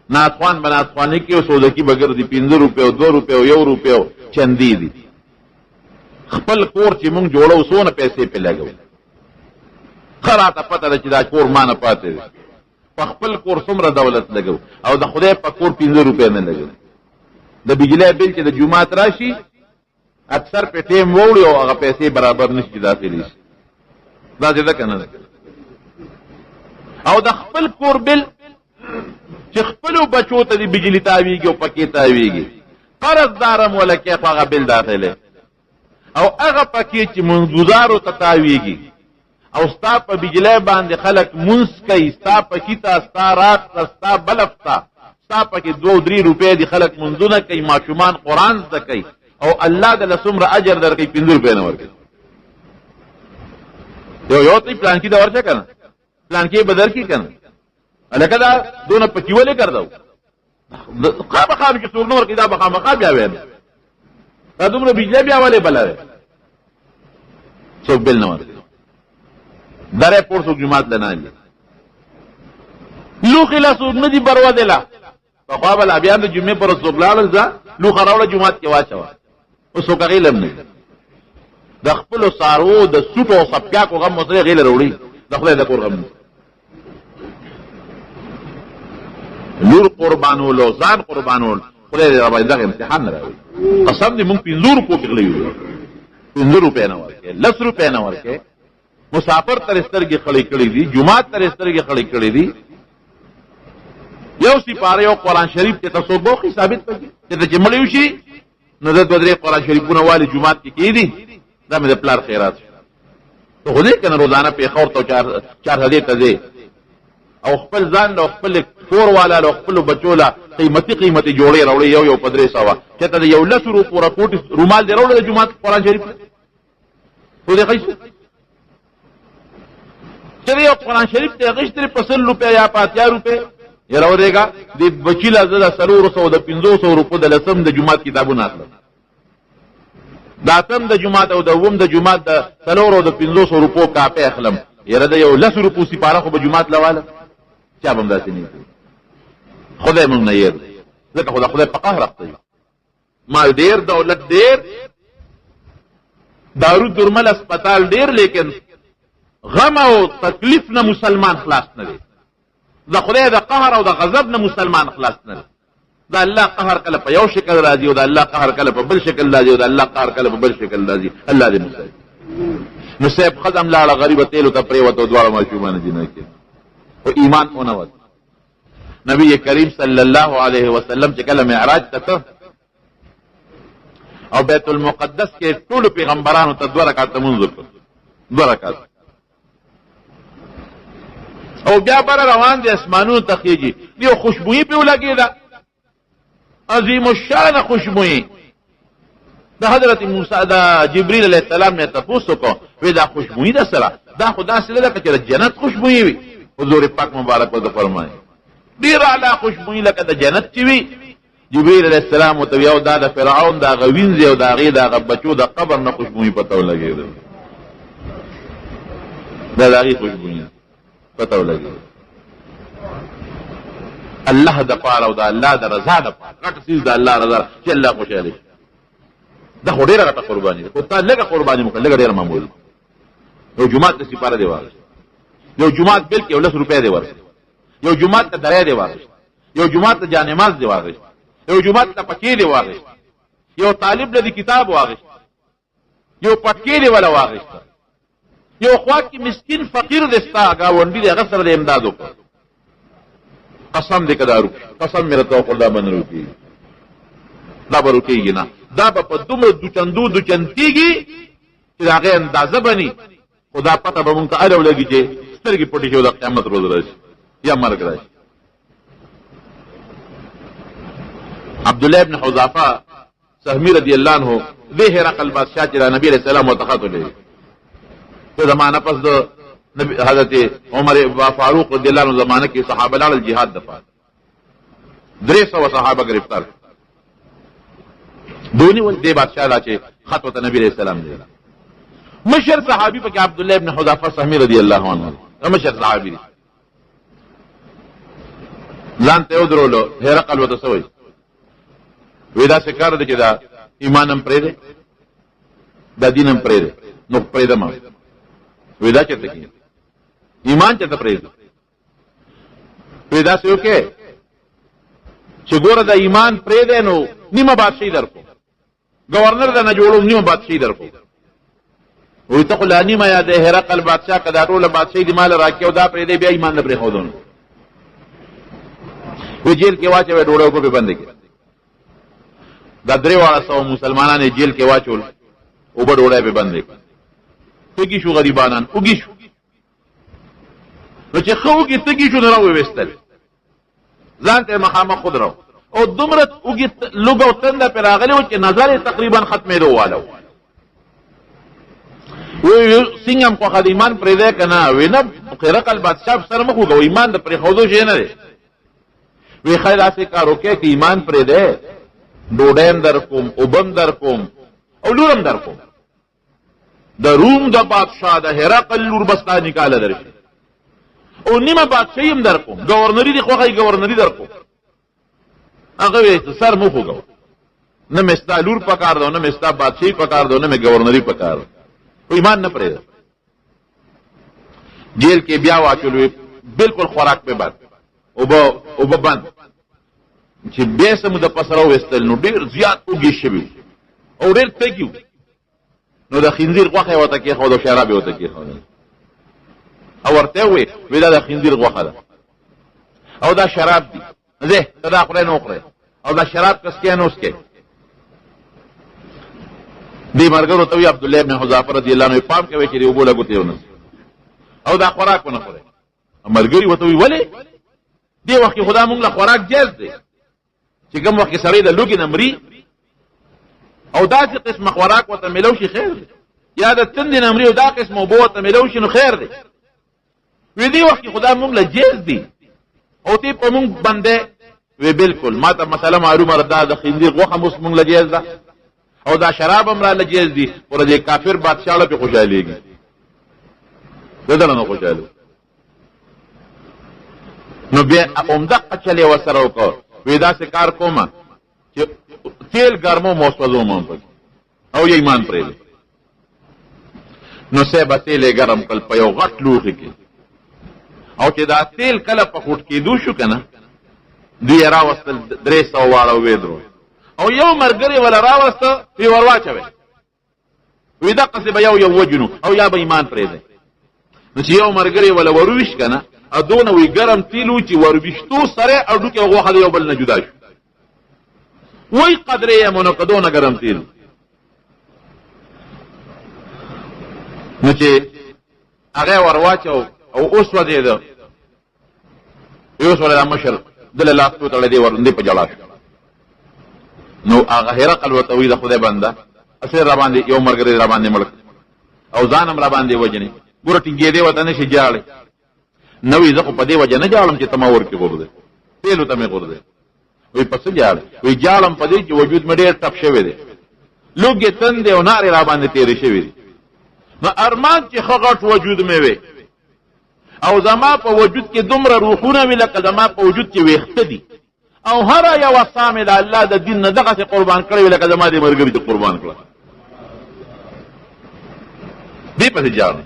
نعتخوان به نعتخواني کوي او سودکي به ګرځي، 5 روپۍ او 2 روپۍ او 1 روپۍ او چندې دي. خپل کور چې موږ جوړو څونه پیسې پرې لګوو، ښه راته پته ده چې دا کور ما نه پاتې دی. په خپل کور څومره دولت لګو او د خدای په کور 5 روپۍ نه لګو. د بجلی بل چې د جومات راشي اکثر په ټیم ووړي او هغه پیسې برابر نشي چې داخلي شي. داسې ده که نه ده؟ او د خپل کور بل چې خپلو بچو ته د بجلی تاویږي او پکې تاویږي، قرضدارم وله کې خو هغه بل داخله، او هغه پکې چې منځګزارو ته تاویږي او ستا په بجلی باندې خلک مونځ کوي، ستا پکې ته، ستا رات ته، ستا بلف ته، ستا پکې 2-3 روپۍ دي، خلک مونځونه کوي، ماشومان قرآن زده کوي او الله د له څومره اجر درکوي، 5 روپۍ نه ورکوي. یو یو ته پلانکي ته ورشه که نه، پلانکي به درکړي که نه، هلکه دا دونه پکې ولې ګرځو؟ خامخا چې څوک نه ورکوي دا به خامخا بیا وایم، دا دومره بجلی بیا ولې بله دی؟ څوک بل نه ورکوي. درې پور څوک جومات له نه لوښي له څوک نه دي بروځله. پخوا به لا بیا د جمعې پر څوک لاړل، ځه لوښه راوړه جومات کې واچوه، اوس څوک هغې له هم نه دي. د خپلو څاروو د سوټو او څپیاکو غم ورسره هغې له راوړي، د خدای د کور غم نه. لور قربانول او ځان قربانول، خدای دې راباندې دغه امتحان نه راوړي. قسم دې موږ 5 روپو کې غلي یو، 5 روپۍ نه ورکې، 10 روپۍ نه ورکې، مسافر تر سترګې خړې کړې دي، جومات تر سترګې خړې کړې دي. یو سپاره یو قرآن شریف چې تاسو بوخي ثابت پکې چې مړ شي نو د 2-3 قرآن شریفونه والي جومات کې کېدي، دا مې د پلار خیرات شو. ته خو دې که نه روزانه پېښور ته 4 ته ځې او خپل ځان له خپل کور والا له خپلو بچو له قیمتي قیمتي جوړې راوړې، یو یو په 300، چې ته د یو 10 روپو رپوټ رومال دې راوړی د جومات قرآن شریف خو دې ښه چې یو قرآن شریف ته اخیستلی په 100 روپۍ یا په 80 روپۍ، یاره ودرېږه، دې بچي له زه د 400 د 500 روپو د لسم د جومات کتابونه اخلم، د اتم د جومات او د اووم د جومات د 400 د 500 روپو کاپۍ اخلم. یاره د یو 10 روپو سپاره خو به جومات له والم، چا به هم داسې نه کړي. خدای موږ نه هېر دی، ځکه خو د خدای په قهر اخته یو. مال ډېر، دولت ډېر، دارو درمل اسپتال ډېر، لیکن غم او تکلیف نه مسلمان خلاص نه دی. د خدای د قهر او د غضب نه مسلمان خلاص نه دی. د الله قهر کله په یو شکل راځي او د الله قهر کله په بل شکل راځي او د الله قهر کله په بل شکل راځي. الله دې مسلمان. نو صاحب ښځه هم لاړه غریبه تېلو ته پرېوته او دواړه ماشومان جنه کړي، خو ایمان ونه وت. نبی کریم صلی الله علیه وسلم چې کله معراج ته ته او بیت المقدس کې ټولو پیغمبرانو ته 2 رکعته لمونځ وکړ، 2 رکعته، او بیا بره روان دي اسمانونو ته خېږي، یو خوشبویي پرې ولګېده، عظیم الشان خوشبویي. د حضرت موسی د جبرئیل علیه السلام نه تپوس وکړو، وی دا خوشبویي ده سره، دا خو داسې ده لکه چې د جنت خوشبویي وي. حضور پاک مبارک ورته فرمایي ډېره اعلی خوشبویي لکه د جنت چې وي. جبرئیل علیه السلام ورته وی او دا د فرعون د هغه وینځې او د هغې د هغه بچو د قبر نه خوشبویي پته ولګېده، دا د هغې خوشبویي پته ولګېده. الله د پاره او د الله د رضا د پاره، غټ څیز د الله رضا چې الله خوشحاله شي، دا خو ډېره غټه قرباني ده. خو تا لږه قرباني وکړه، لږه ډېره معمولي. یو جومات د سپاره دی واغېست، یو جومات بل کې یو 10 روپۍ دی ورکړ، یو جومات ته درې دی واغېست، یو جومات ته جانماز دی واغېست، یو جومات ته پکې دی واغېست، یو طالب له دې کتاب واغېست، یو پټکې دی وله واغېست، یو خوا کې مسکین فقیر دی ستا ګاونډي دی هغه سره دی امداد وکړ. قسم دې که دا روک شي، قسم مې راته وخوړ، دا به نه روکېږي، دا به روکېږي نه، دا به په دومره دوچندو دوچند کېږي چې د هغې اندازه به ني، خو دا پته به مونږ ته هله ولګي چې سترګې پټې شي او د قیامت ورځ راشي یا مرګ راشي. عبد الله بن حذافه سهمی رضی الله عنه دې هرقل بادشاه چې د نبی علیه السلام ورته خط ولېږه، څه زمانه پس د حضرت عمر فاروق رضی الله عنه زمانه کې صحابه لاړل جهاد دپاره، 300 صحابه ګرفتار دونی ول. دې بادشاه لا چې خط ورته نبی علیه السلام دی، مشر صحابي پکې عبد الله بن حذافه سهمی رضی الله عنه مشر صحابي دی، ځان ته ودرولو. هرقل ورته څه وایي؟ وی داسې کار دی چې دا ایمان هم پرېږدی، دا دین هم پرېږدی، نو پرېږدم. وی دا چېرته کېږي؟ ایمان چېرته پرېږدي؟ وی داسې وکړې چې ګوره دا ایمان پرېږدی نو نیمه بادشاهي درکو، گورنر د نه جوړوم، نیمه بادشاهي درکو. وی ته خو لا نیمه یا د هرقل بادشاه که دا ټوله بادشاهي دې ماله راکړې او دا پرېږدی بیا ایمان نه پرېښودو. وی جیل کې واچوې، ډوډۍ اوبه پرې بندې کړې. دا 300 مسلمانان یې جیل کې واچول، اوبه ډوډۍ پرې بندې کړې. تږي شو غریبانان، وږي شو. نو چې ښه وږي تږي شو نو راوویستل، ځان ته یې مخامخ ودرو او دومره وږي لوږه او تنده پرې راغلې وه چې نظر یې تقریبا ختمېدو واله و. وی څنګه هم خوښه د ایمان پرېږدی که نه؟ وی نه، هرقل بادشاه سره مخ وګوه، ایمان د پرېښودو شی نه دی. وی ښه داسې کار وکړې که ایمان پرېږدی، ډوډۍ هم در کوم، اوبه هم در کوم او لور هم در کوم. د روم د بادشاه د هرقل لور به ستا نکاح له درشي او نیمه بادشاهي هم در کوم، ګورنري دې خوښه وي ګورنري در کوم. هغه وی چې سر مو خوږوه، نه مې ستا لور پکار ده، نه مې ستا بادشاهي پکار ده، نه مې ګورنري پکار ده، خو ایمان نه پرېږده. جیل کې بیا واچول، وی بالکل خوراک پې بند، اوبه بند. چې بیا څه موده پس راوویستل نو ډېر زیات وږي شوي او ډېر تږي وو، نو د خنزیر غوښه یې ورته کېښوده او شراب یې ورته کېښودل او ورته یې وویل، وی دا د خنزیر غوښه ده او دا شراب دي، ځه ته دا خورې نو خورې او دا شراب که څکې نو څکې. دې ملګرو ته وایي عبدالله بن حذافه رضی الله عنه پام کوئ چې دې اوبو له ګوتې ونه او دا خوراک ونه خورئ. ملګري ورته وایي ولې؟ دې وخت کې خو دا موږ له خوراک جایز دی چې کوم وخت کې سړی د لوږې نه مري او داسې قسمه خوراک ورته میلو شي خیر دی، یا د تندې نه مري او دا قسمه اوبه ورته میلو شي نو خیر دی. وی دې وخت کې خو دا موږ له جایز دی او ته په موږ بندی. وی بالکل ما ته مسله معلومه ده، دا د خنزیر غوښه هم اوس مونږ له جایز ده او دا شراب هم راله جایز دي، خو د دې کافر بادشاه له پرې خوشحالېږي، ده له نه خوشحالو. نو بیا همدقه چل یې ورسره وکړ، وی داسې کار کومه چې تیل ګرموم او سوځوم هم پکې او یې ایمان پرېږدي. نو صاحب تیل یې ګرم کړل په یو غټ لوښي کې، او چې دا تیل کله په خوټ کېدو شو که نه، دوی یې راوستل 300 واړه ویدرو، او یو ملګری وله راوسته وی ور واچوی، وی دقسې به یو یو وجنو او یا به ایمان پرېږدی. نو چې یو ملګری وله ورویشت که نه، او دونه وی ګرم تیل و چې ورویشتو سره هډوکی او غوښه د یو بل نه جدا شو. وی قدرې یې مونو که دونه ګرم تیل. نو چې هغه ور واچو او وسوځېده، یو سړی دا مشر ده له لاس وتړی دی ورندې په ژړا شو. نو هغه هرقل ورته وایي د خدای بنده هسې را باندې یو ملګری را باندې مړ کړ او ځان هم را باندې وژنې، ګوره ټینګېدې ورته نه شي ژاړې. نه وایي زه خو په دې وجه نه ژاړم چې ته ما ورکې غورځې، تېلو ته مې غورځې. وایي په څه ژاړې؟ وایي ژاړم په دې چې وجود مې ډېر ټپ شوی دی، لوګې تندې او نارې را باندې تېرې شوې دي. نو ارمان چې ښه غټ وجود مې وي او زما په وجود کې دومره روحونه وي لکه زما په وجود کې ویښته دي، او هره یوه ساه مې د الله د دین نه دغسې قربان کړې وي لکه زما دې ملګري چې قربان کړه. دې پسې ژاړم.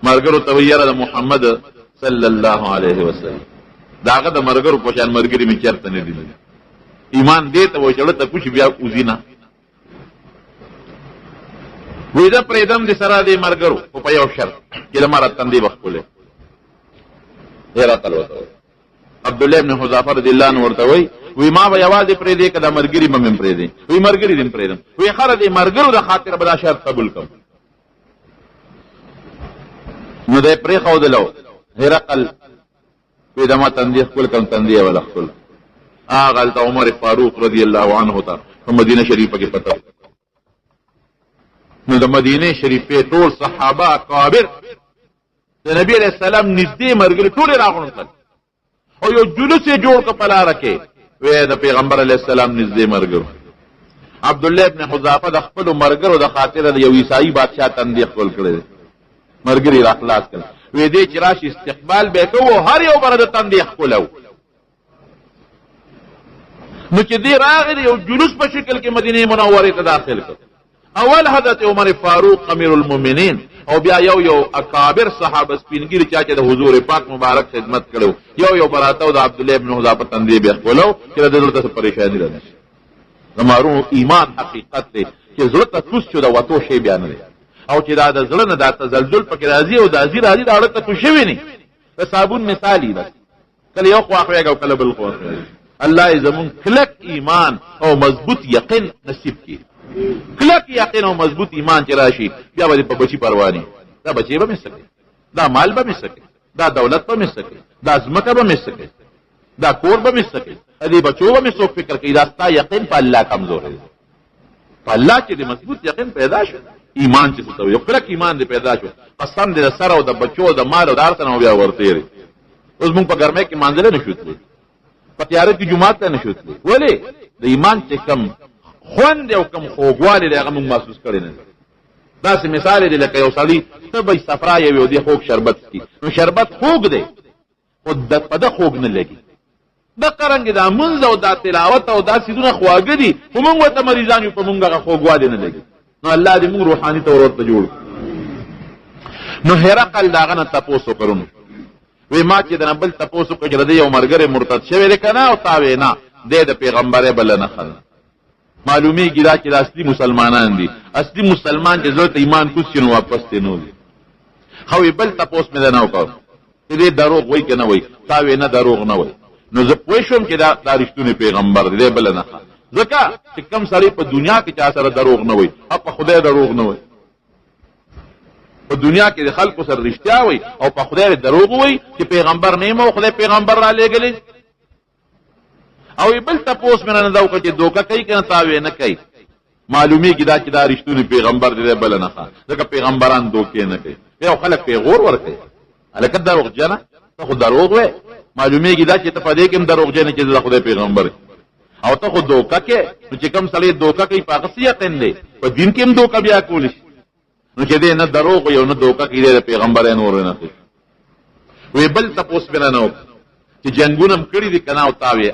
ملګرو ته وایي یاره د محمد صلی الله علیه وسلم د هغه د ملګرو په شان ملګري مې چېرته نه دي لیدلي. ایمان دې ته وایي چې زړه ته کوشي بیا وځي نه. وایي زه پرېږدم دې سره دې ملګرو، خو په یو شرط چې له ما را تندې به ښکلی. هرقل ورته وایي. عبدالله ابن حذافه رضی الله عنه ورته وایي، وایي ما به یوازې پرېږدې که دا ملګري به مې هم پرېږدې؟ وایي ملګري دې هم پرېږدم. وایي ښه د دې ملګرو د خاطره به دا شرط قبول کړم. نو دی پرېښودلو. هرقل وایي د ما تندې ښکل کړم، تندې یې وله ښکل. هغه هلته عمر فاروق رضی الله عنه ته په مدینه شریفه کې پته. نو د مدینې شریفې ټول صحابه اکابر د نبی علیه السلام نږدې ملګري ټول یې راغونډ کړل او یو جلوس یې جوړ کړ په لاره کې. وی د پیغمبر علیه السلام نږدې ملګرو عبدالله ابن حذافه د خپلو ملګرو د خاطره د یو عیسایي بادشاه تندې خپل کړی دی، ملګري یې راخلاص کړل. وی دی چې راشي استقبال به یې کوو، هر یو به د تندې ښکلوو. نو چې دی راغی د یو جلوس په شکل کې مدینې منورې ته داخل کړ. اول حضرت عمر فاروق امیر المؤمنین او بیا یو یو اکابر صحابه سپینګیري چا چې د حضور پاک مبارک خدمت کړو، یو یو براته او د عبدالله ابن حذافه تندې بیا ښکلو چې د زړه ته پریشاني رانه شي. زما وروڼو ایمان حقیقت دی چې زړه ته کوز شو د وتو شی بیا نه دی، او چې دا د زړه نه دا تزلزل پکې راځي او دا ځي راځي دا زړه ته کوز شوی نه، د صابون مثال یې بس کله یو خوا خوېږي او کله بل خوا خوېږي. الله یې زمونږ کلک ایمان او مضبوط یقین نصیب کړي. کلک یقین او مضبوط ایمان چې راشي بیا به دې په بچي پروا نه، دا بچی به مې څه کوي، دا مال به مې څه کوي، دا دولت به مې څه کوي، دا ځمکه به مې څه کوي، دا کور به مې څه کوي، دې بچو به مې څوک فکر کوي. دا ستا یقین په الله کمزوری دی. په الله چې دې مضبوط یقین پیدا شو، ایمان چې څه ته وایي، یو کلک ایمان دې پیدا شو، قسم دې د سر او د بچو او د مال او د هر څه نه بیا ورتېرې. اوس موږ په ګرمۍ کې مانځلی نه شو تللی، په تیاره کې جومات ته نه شو تللی. ولې؟ د ایمان چې کم خوند دی او کم خوږوالی دی هغه موږ محسوس کړی نه دی. داسې مثال دی لکه یو سړي تبه صفرا یې وي او دی خوږ شربت څښي، نو شربت خوږ دی خو په ده خوږ نه لګي. دقه رنګ دا مونځ او دا تلاوت او دا څیزونه خواږه دي، خو موږ ورته مریضان یو، په موږ هغه خوږوالی نه لګي. نو الله دې موږ روحاني طور ورته جوړ کړي. نو هرقل د هغه نه تپوس وکړو، وی ما چې د نه بل تپوس وکړ چې د دې یو ملګری مرتد شوی دی که نه، او تا وی نه دی د پیغمبرۍ بله نښه ده. معلومیږي دا چې دا اصلي مسلمانان دي. اصلي مسلمان چې زړه ته ایمان کوز شي نو واپس ترې نه وځي. ښه وی بل تپوس مې درنه وکړ چې دی دروغ وایي که نه وایي، تا وی نه دروغ نه وایي. نو زه پوه شوم چې دا دا رښتونی پیغمبر دی، دی بله نښه، ځکه چې کم سړی په دنیا کې چا سره دروغ نه وایي، او په خدای دروغ نه وایي. په دنیا کې د خلکو سره رښتیا وایي او په خدای دروغ وایي چې پیغمبر نه یم او خدای پیغمبر را لېږلی. او بل تپوس مې نه دا وکړ چې دوکه کوي که نه، تا وې نه کوي. معلومیږي دا چې دا رښتونی پیغمبر دی، بله نښه، ځکه پیغمبران دوکې نه کوي. بیا خلک پیغور ورکوي، هلکه دروغجنه ته خو دروغ وې. معلومېږي دا چې ته په دې کې هم دروغجن یې چې زه د خدای پیغمبر او ته خو دوکه کې، نو چې کوم سړی دوکه کوي په هغه څه یقین دی؟ په دین کې هم دوکه بیا کولی شي. نو چې دی نه دروغ وي او نه دوکه کوي، دی د پیغمبرۍ نور نه کوي. وی بل تپوس مې نه وکړ چې جنګونه هم کړي دي که نه، او تا وې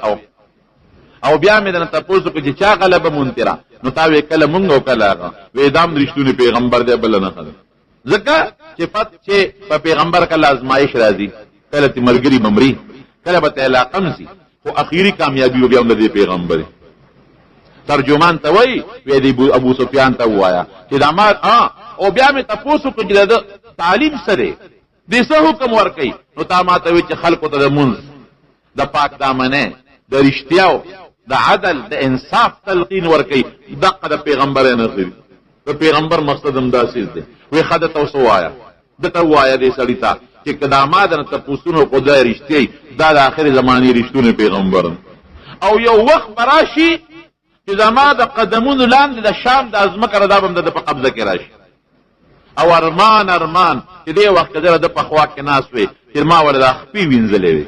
او بیا مې درنه تپوس وکړ چې چا غلبه مونتې را، نو تا وې کله مونږ او کله هغه. وی دا هم رښتونی پیغمبر دی، بله نښه ده. ځکه چې فت چې په پیغمبر کله ازمایش راځي، کله چې ملګري به مري، کله به ته علاقه هم ځي، خو اخیري کامیابي بیا هم د دې پیغمبر. ترجمان ته وایي، وی دې ابو سفیان ته ووایه چې دا ما او بیا مې تپوس وکړ چې د تعلیم څه دی، دې څه حکم ورکوي؟ نو تا ما ته وایي چې خلکو ته د مونځ، د پاک دامنۍ، د رښتیاو، د عدل، د انصاف تلقین ورکوي. دقه د پیغمبرۍ نښې دي. د پیغمبر مقصد هم دا څیز دی. وی ښه ده ته اوس ووایه، ده ته ووایه دې سړي ته چې که دا ما درنه تپوسونه وکړو دا رښتیا، دا د آخرې زمانې رښتونی پیغمبر. او یو وخت به راشي چې زما د قدمونو لاندې د شام د ځمکه دا به هم د ده په قبضه کې راشي. او ارمان ارمان چې دې وخت کې زه د ده په خوا کې ناست وی چې ما ورله دا خپې وینځلې وې.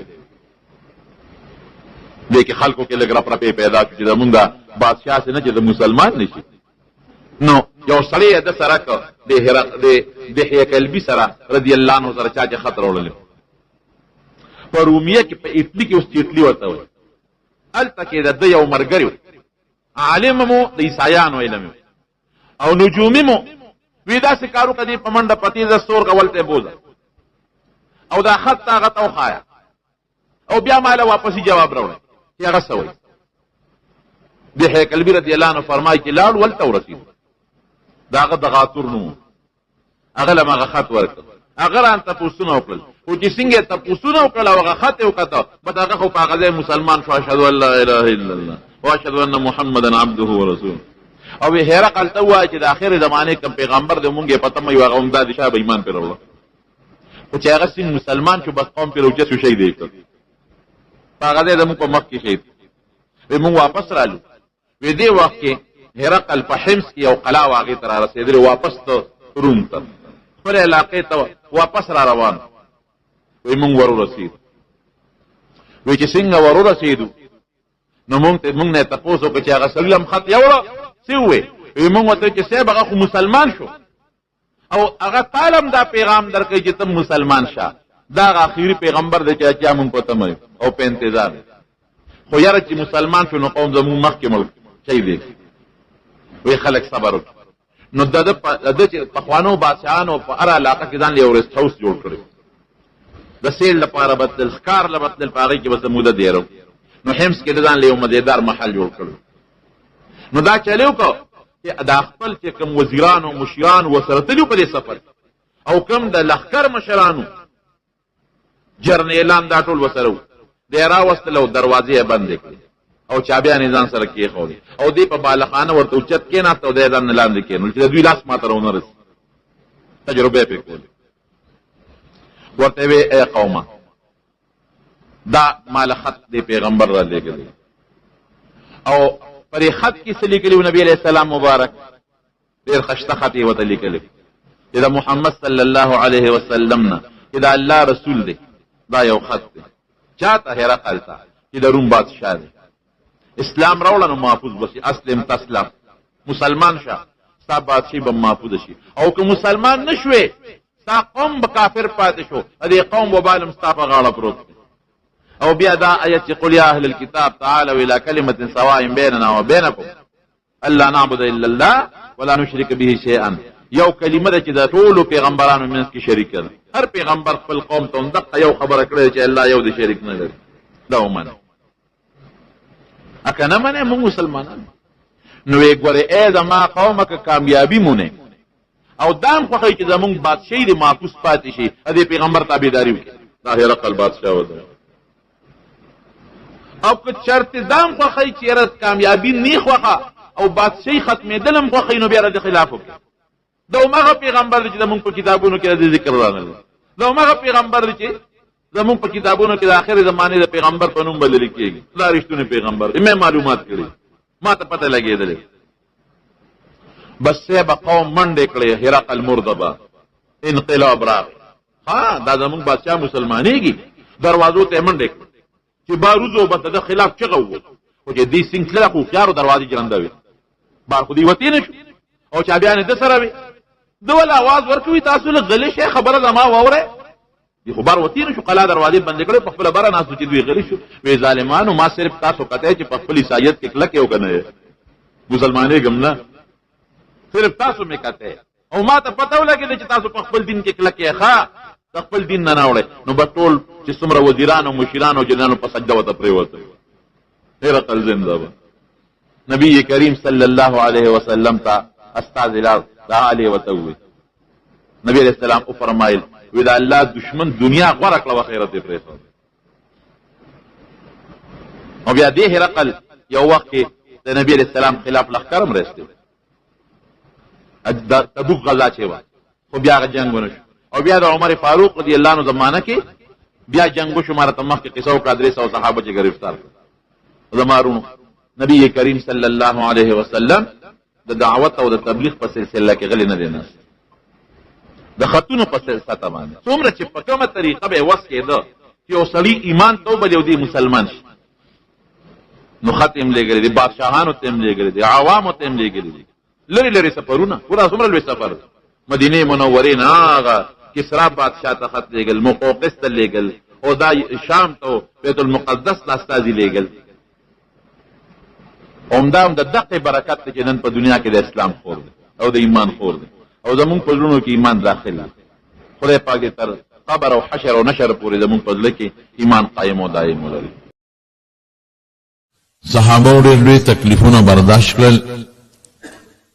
دې کې خلکو کې لږ رپرپې پیدا شو چې زمونږ بادشاه سې نه چې د مسلمان نه شي. نو یو سړی یې د سره که د دحیه کلبي سره رضی الله عنه سره چا چې خط راوړلی په رومیه کې، په اټلي کې، اوس چې اټلي ورته وایي، هلته کې د ده یو ملګری عالم مو د عیسایانو علم او نجومي مو، وی داسې کار وکړه، دې په منډه په تېزه سور ولته یې بوځه او دا خط هغه ته وښایه او بیا ماله واپسې جواب راوړی چې هغه څه وایي. دحیه کلبي رضی الله عنه فرمایي چې لاړ ولته ورسېدو، د هغه د غاتور نوم، هغه له هغه خط ورکړ، هغه رانه تپوسونه وکړل، خو چې څنګه یې تپوسونه وکړل او هغه خط یې وکته، بس هغه خو په هغه ځای مسلمان شو، اشهد ان لا اله الا الله واشهد ان محمدا عبده ورسوله. او هرقل ته ووایه چې د آخرې زمانې کوم پیغمبر دی مونږ یې په تمه یو، هغه همدا دی، شا به ایمان پرې راوړه. خو چې هغه څنګه مسلمان شو، بس قوم پرې اوچت شو، شهید یې کړ. په هغه ځای زموږ په مخ کې شهید. وی مونږ واپس رالو. وی دې وخت کې هرقل په حمص کې یو قلا وه، هغې ته را رسېدلی، واپس ته روم ته خپلې علاقې ته واپس را روان. وی مونږ ور ورسېدو. وی چې څنګه ور ورسېدو نو مونږ ته مونږ نه تپوس وکړ چې هغه سړي هم خط یوړه څه ووی. وی مونږ ورته چې صاحب هغه خو مسلمان شو او هغه تالم دا پیغام درکوي چې ته مسلمان شه، دا هغه اخیري پیغمبر دی چې چا مونږ په تمه یو او په انتظار. خو یاره چې مسلمان شو نو قوم زموږ مخکې مړ شهید دی. وی خلک صبر وکړي. نو د ده چې پخوانو بادشاهانو په هره علاقه کې ځان له یو ریسټ هاوس جوړ کړی، د سیل لپاره به تلل، ښکار له به تلل، په هغې کې به څه موده دېره. نو حمص کې د ځان له یو مزېدار محل جوړ کړی. نو دا چل یې وکړ چې دا خپل چې کوم وزیران او مشیران ورسره تللي په دې سفر او کوم د لښکر مشرانو جرنیلان دا ټول ورسره وو، دی راوستل او دروازې یې بندې کړې او چابیان یې ځان سره کېښودې او دی په بالخانه ورته اوچت کېناست او دی ځان نه لاندې کېنول چې د دوی لاس ماته راونه رسي. تجربه یې پرې کولې. ورته وی ای قومه، دا مال خط دی پیغمبر را لېږلی او پرې خط کې څه لیکلي وو؟ نبي علیه السلام مبارک ډېر خشته خط یې ورته لیکلی چې د محمد صلی الله علیه وسلم نه چې د الله رسول دی، دا یو خط دی چا ته؟ هرقل ته چې د روم بادشاه دی. اسلام راوړه نو محفوظ به شي، اسلم تسلم، مسلمان شه ستا بادشاهي به محفوظ شي، او که مسلمان نه شوې ستا قوم به کافر پاتې شو، د دې قوم وبال هم ستا په غاړه پروت دی. او بیا دا آیت چې قل یا اهل الكتاب تعالوا الى کلمة سواء بیننا وبینکم الله نعبد الا الله ولا نشرک به شیئا، یو کلمه ده چې د ټولو پیغمبرانو منځ کې شریکه ده. هر پیغمبر خپل قوم ته همدقه یو خبره کړې چې الله یو دی، شریک نه لري، دا ومنه. اکه نه منې موږ مسلمانان نو یې ګورې ای زما قومه که کامیابي مونې او دام خوښوي چې زمونږ بادشاهي دې محفوظ پاتې شي، د دې پیغمبر تابعداري وکړي. دا هرقل بادشاه وته. او که چرته دام خوښوي چې یاره کامیابي نه خوښه او بادشاهي ختمېدل هم خوښوي، نو بیا د خلاف وکړي. دا هماغه پیغمبر دی چې زمونږ په کتابونو کې د ذکر راغلی، دا هماغه پیغمبر دی چې زمونږ په کتابونو کې د آخرې زمانې د پیغمبر په نوم بلل کېږي. دا رښتونی پیغمبر دی، مې معلومات کړي، ما ته پته لګېدلې. بس صاحب قوم منډې کړې، هرقل مردبه انقلاب راغی. ها دا زمونږ بادشاه مسلمانېږي، دروازو ته منډې کړې. چې باروزو به د خلاف چغه وو. خو چې دې سنګ تلله، خو هوښیارو دروازې جرنده وې، بار خو دې وتی نه شو او چابیانې ده سره وې. ده وله اواز ورکوي، تاسو له غلي شئ، خبره زما واورئ. دې خو بار وتی نه شو، قلا دروازې بندې کړې، په خپله بره ناست. چې دوی غلي شو، وی ظالمانو، ما صرف تاسو کتی چې په خپل عیسایت کې کلک یو که نه یې، مسلمانېږم نه، صرف تاسو مې کتی او ما ته پته ولګېده چې تاسو په خپل دین کې کلک یې، ښه د خپل دین نه نه وړئ. نو به ټول چې څومره وزیران او مشیران او جنرالانو په سجده ورته پرېوتل. هرقل زنده باد. نبی کریم صلی الله علیه وسلم ته استازی لاړ، دا حال یې ورته وویل. نبی علیه السلام وفرمایل، وی دا الله دشمن دنیا غوره کړه، آخرت یې پرېښود. او بیا دې هرقل یو وخت کې د نبی علیه السلام خلاف لښکر هم راایستی، د تبوک غزا چې وه، خو بیا هغه جنګ ونه شو. او بیا د عمر فاروق رضی الله عنه زمانه کې بیا جنګ وشو، ما راته مخکې قصه وکړه، 300 صحابه چې ګرفتار کړل. زما وروڼو، نبی کریم صلی الله علیه وسلم د دعوت او د تبلیغ په سلسله کې غلی نه دی ناست. د خطونو په سلسله باندې څومره چې په کومه طریقه به وس کېده چې یو سړي ایمان ته وبلي او دی مسلمان شي، نو خط یې هم لېږلی دی، بادشاهانو ته یې هم لېږلی دی، عوامو ته یې هم لېږلی دی، لرې لرې سفرونه. ګوره څومره لوی سفر دی، مدینې منورې نه هغه کسرا بادشاه ته خط لېږل، مقوقس ته لېږل، او دا شام ته بیت المقدس ته استازي لېږل. همدا هم د دقې برکت دی چې نن په دنیا کې د اسلام خور دی او د ایمان خور دی او زمونږ په زړونو کې ایمان داخل دی. خدای پاک دې تر قبر او حشر او نشر پورې زمونږ په زړه کې ایمان قایم او دایم ولري. صحابه ډېر لوی تکلیفونه برداشت کړل،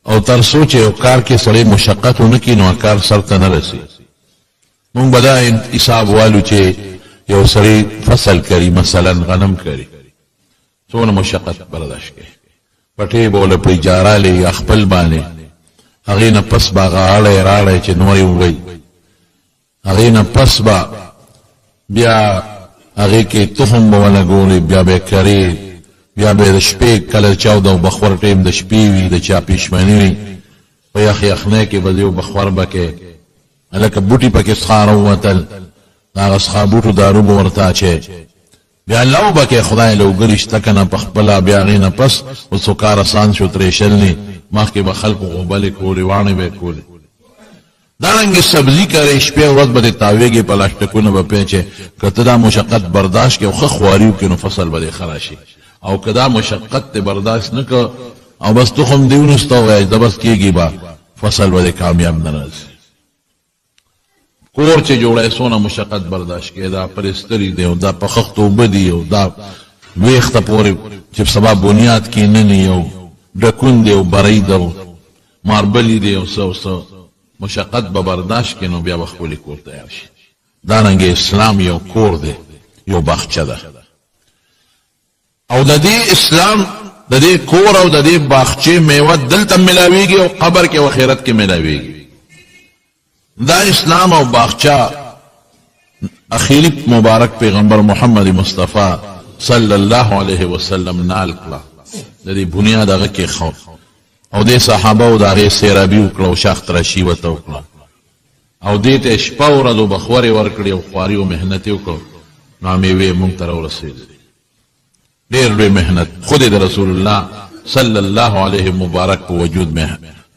او تر څو چې یو کار کې سړی مشقت ونه کړي، نو کار سر ته نه رسي. مونږ به دا حساب والو چې یو سړی فصل کري، مثلا غنم کري، څونه مشقت برداشت کوي، پټې به له په اجاره لې یا خپل باندې، هغې نه پس به هغه اړی راړی چې نورې ووایي، هغې نه پس به بیا هغې کې تخم به ولګولې، بیا به یې کرې، بیا به د شپې کله چا د بخور ټیم د شپې وي، د چا پېشمني وي، په یخ یخنۍ کې به ځې او بخور به کې، هلکه بوټي پکې څخه راووتل، د هغه څخه بوټو دارو به ورته اچوې، بیا لو به کې، خدای له وګړي شته که نه په خپله. بیا هغې نه پس اوس خو کار اسان شو، ترېشل نه، مخکې به خلکو غوبلې کولې، واڼې به یې کولې. دارنګه سبزي کرې، شپه ورځ به دې تاوېږې، پلاسټکونه به پیچې. که ته دا مشقت برداشت کړې او ښه خواري وکړې، نو فصل به دې ښه راشي، او که دا مشقت دې برداشت نه کړ او بس تخم دې ونوسته او وایې بس کېږي به، فصل به دې کامیاب نه راځي. کور چې جوړی، څونه مشقت برداشت کړې، دا پرستري دی او دا په خښتو اوبه دي او دا ویښته پورې چې سبا بنیاد کې نني او ډکون دی او برۍ ده او ماربلي دی او څه او څه مشقت به برداشت کړې، نو بیا به ښکلی کور تیار شي. دارنګه اسلام یو کور دی، یو باغچه ده، او د دې اسلام د دې کور او د دې باغچې میوه دلته ملاویږي او قبر کې او آخرت کې ملاویږي. دا اسلام او باغچه اخیری مبارک پیغمبر محمد مصطفی صلی الله علیه وسلم نال کړه، د دې بنیاد هغه کې خو او دې صحابه او د هغې سیرابي وکړه او شاخ تراشي ورته وکړه او دې ته شپه ورځ وبخورې ورکړې او خواري او محنت یې وکړ، نو میوې مونږ ته راورسېدلې. ډېر لوی محنت خود د رسول الله صلی الله علیه مبارک په وجود مې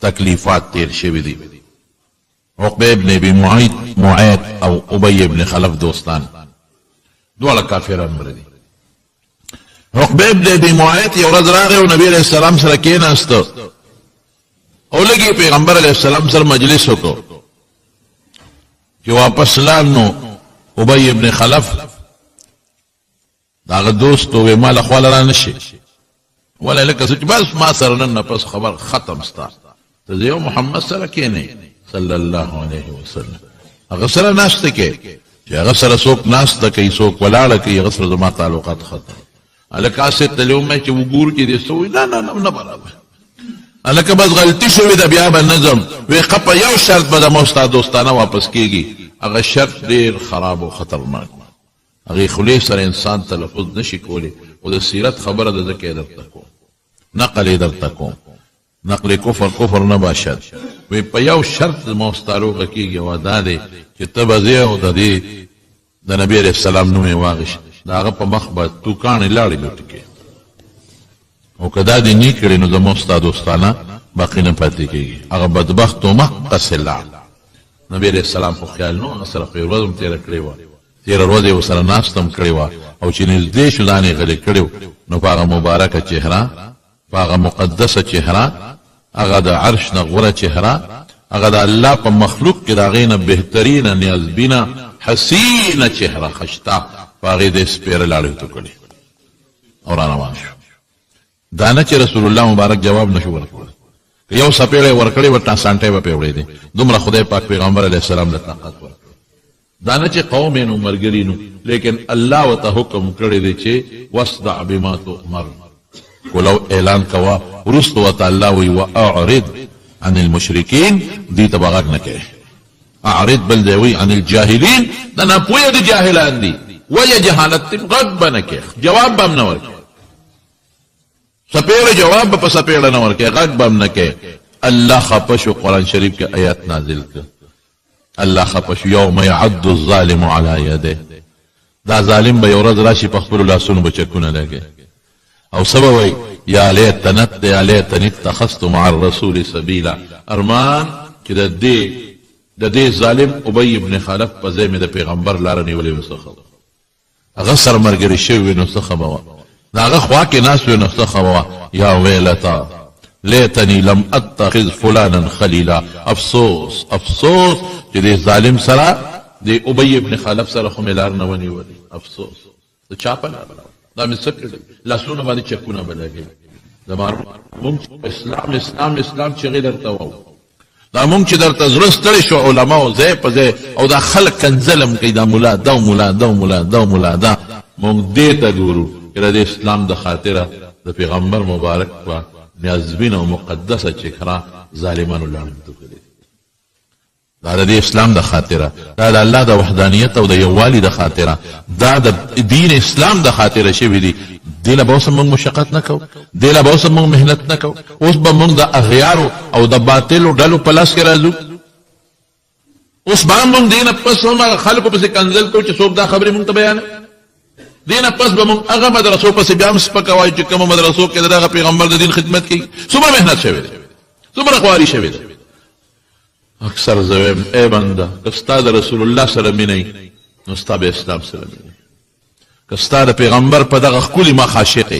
تکلیفات تیر شوي دي. عقبه ابن ابي معيط معيط او ابي ابن خلف دوستان دواړه کافران مړه دي. عقبه ابن ابي معيط یو ورځ راغی او نبی علیه السلام سره کېناست او لږ پیغمبر علیه السلام سره مجلس وکړ. چې واپس لاړ، نو ابي ابن خلف د هغه دوست ووی، ما له خواله را نه شي ولا لکه څه چې بس ما سره نن نه پس خبر ختم ستا، ته زه یو محمد سره کښېنې صلی الله علیه وسلم، هغه سره ناسته کې چې هغه سره څوک ناسته کوي، څوک ولاړه کوي، هغه سره زما تعلقات ختم. هلکه هسې تللی وم چې وګورو چې دې څه وایي. نه نه نه نه، برابر هلکه بس غلطي شوې ده، بیا به نه ځم. وی ښه، په یو شرط به زما ستا دوستانه واپس کېږي. هغه شرط ډېر خراب او خطرناک، هغې خولې سره انسان تلفظ نه شي کولی، خو د سیرت خبره ده ځکه یې درته کوم، نقل یې درته کوم. نقل کفر کفر نه باشد. وی په یو شرط زما او ستا روغه کېږي او دا دی چې ته به ځې او د دې د نبي علیه السلام نوم یې واخیست. د هغه په مخ به توکاڼې لاړې لوټکې. او که دا دې نی کړي نو زموږ ستا دوستانه باقي نه پاتې کېږي. هغه بدبخت همقسې لاړ. نبي علیه السلام خو خیال نه و، هغه سره خو یې ورځ هم تېره کړې وه، تېره ورځ یې ورسره ناسته هم کړې وه او چې نږدې شو ځان یې غلی کړی و، نو په هغه مبارکه چهره، په هغه مقدسه چهره، هغه د عرش نه غوره چهره، هغه د الله په مخلوق کې د هغې نه بهترینه، نیازبینه، حسینه چهره خشته، په هغې دې سپېره لاړې تو کړې او را روان شو. دا نه چې رسول الله مبارک جواب نشو ورکولی، که یو څپېړه یې ورکړې وه ټاسانټی به پرې وړېدی، دومره خدای پاک پیغمبر علیه السلام له طاقت ورکړ. دا نه چې قوم یې نو ملګري نو، لیکن الله ورته حکم کړی دی چې واصدع بما تؤمر، کولو اعلان کوه، وروسته ورته الله وایي واعرض عن المشرکین، دوی ته به غږ نه کوې. اعرض بل ځای وایي عن الجاهلین، دا ناپوهه دي، جاهلان دي، وجه جهالت دی، غږ به نه کوې، جواب به هم نه ورکوې، څپېړه جواب به په څپېړه نه ورکوې، غږ به هم نه کوې. الله خپه شو، قرآن شریف کې آیات نازل کړ. الله خپه شو، یوم یعض الظالم علی یده، دا ظالم به یو ورځ راشي په خپلو لاسونو به چکونه لګوي او څه به وایي، یا لیتنت یا لیتنی اتخذت مع الرسول سبیلا، ارمان چې د دې د دې ظالم ابی ابن خلف په ځای مې د پیغمبر لاره نیولې وای، څه ښه وه. هغه سره ملګری شوی وی نو څه ښه به وه، د هغه خوا کې ناست وی نو څه ښه به وه. یا ویلتا لیتنی لم اتخذ فلانا خلیلا، افسوس افسوس چې دې ظالم سره، دې ابی ابن خلف سره خو مې لار نه وه نیولې، افسوس. د چا په لار دا مې څه کړي، لاسونه باندې چکونه به لګوي. زما مونږ اسلام اسلام اسلام چغې درته وایو، دا مونږ چې درته زړه ستړي شو علماو ځای په ځای، او دا خلک کنځل هم کوي، دا ملا دا او ملا دا او ملا دا او ملا دا، مونږ دې ته ګورو چې د دې اسلام د خاطره د پیغمبر مبارک په نیازبینه او مقدسه چهره ظالمانو لاړې توکلې دي. دا د دې اسلام د خاطره، دا د الله د وحدانیت او د یووالي د خاطره، دا د دین اسلام د خاطره شوي دي. دې له به اوس هم موږ مشقت نه کوو، دې له به اوس هم موږ محنت نه کوو، اوس به موږ د اغیارو او د باطلو ډلو په لاس کې راځو؟ اوس به هم موږ دې نه پس هم هغه خلکو پسې کنځل کوو چې څوک دا خبرې موږ ته بیانوي؟ دې نه پس به موږ هغه مدرسو پسې بیا هم سپکه وایو چې کومو مدرسو کې د دغه پیغمبر د دین خدمت کوي؟ څومره محنت شوی دی، څومره خواري شوې ده. اکثر زه وایم ای بنده، که ستا د رسول الله سره مینه وي نو ستا به اسلام سره مینه وي، که ستا د پیغمبر په دغه ښکلي مخ عاشق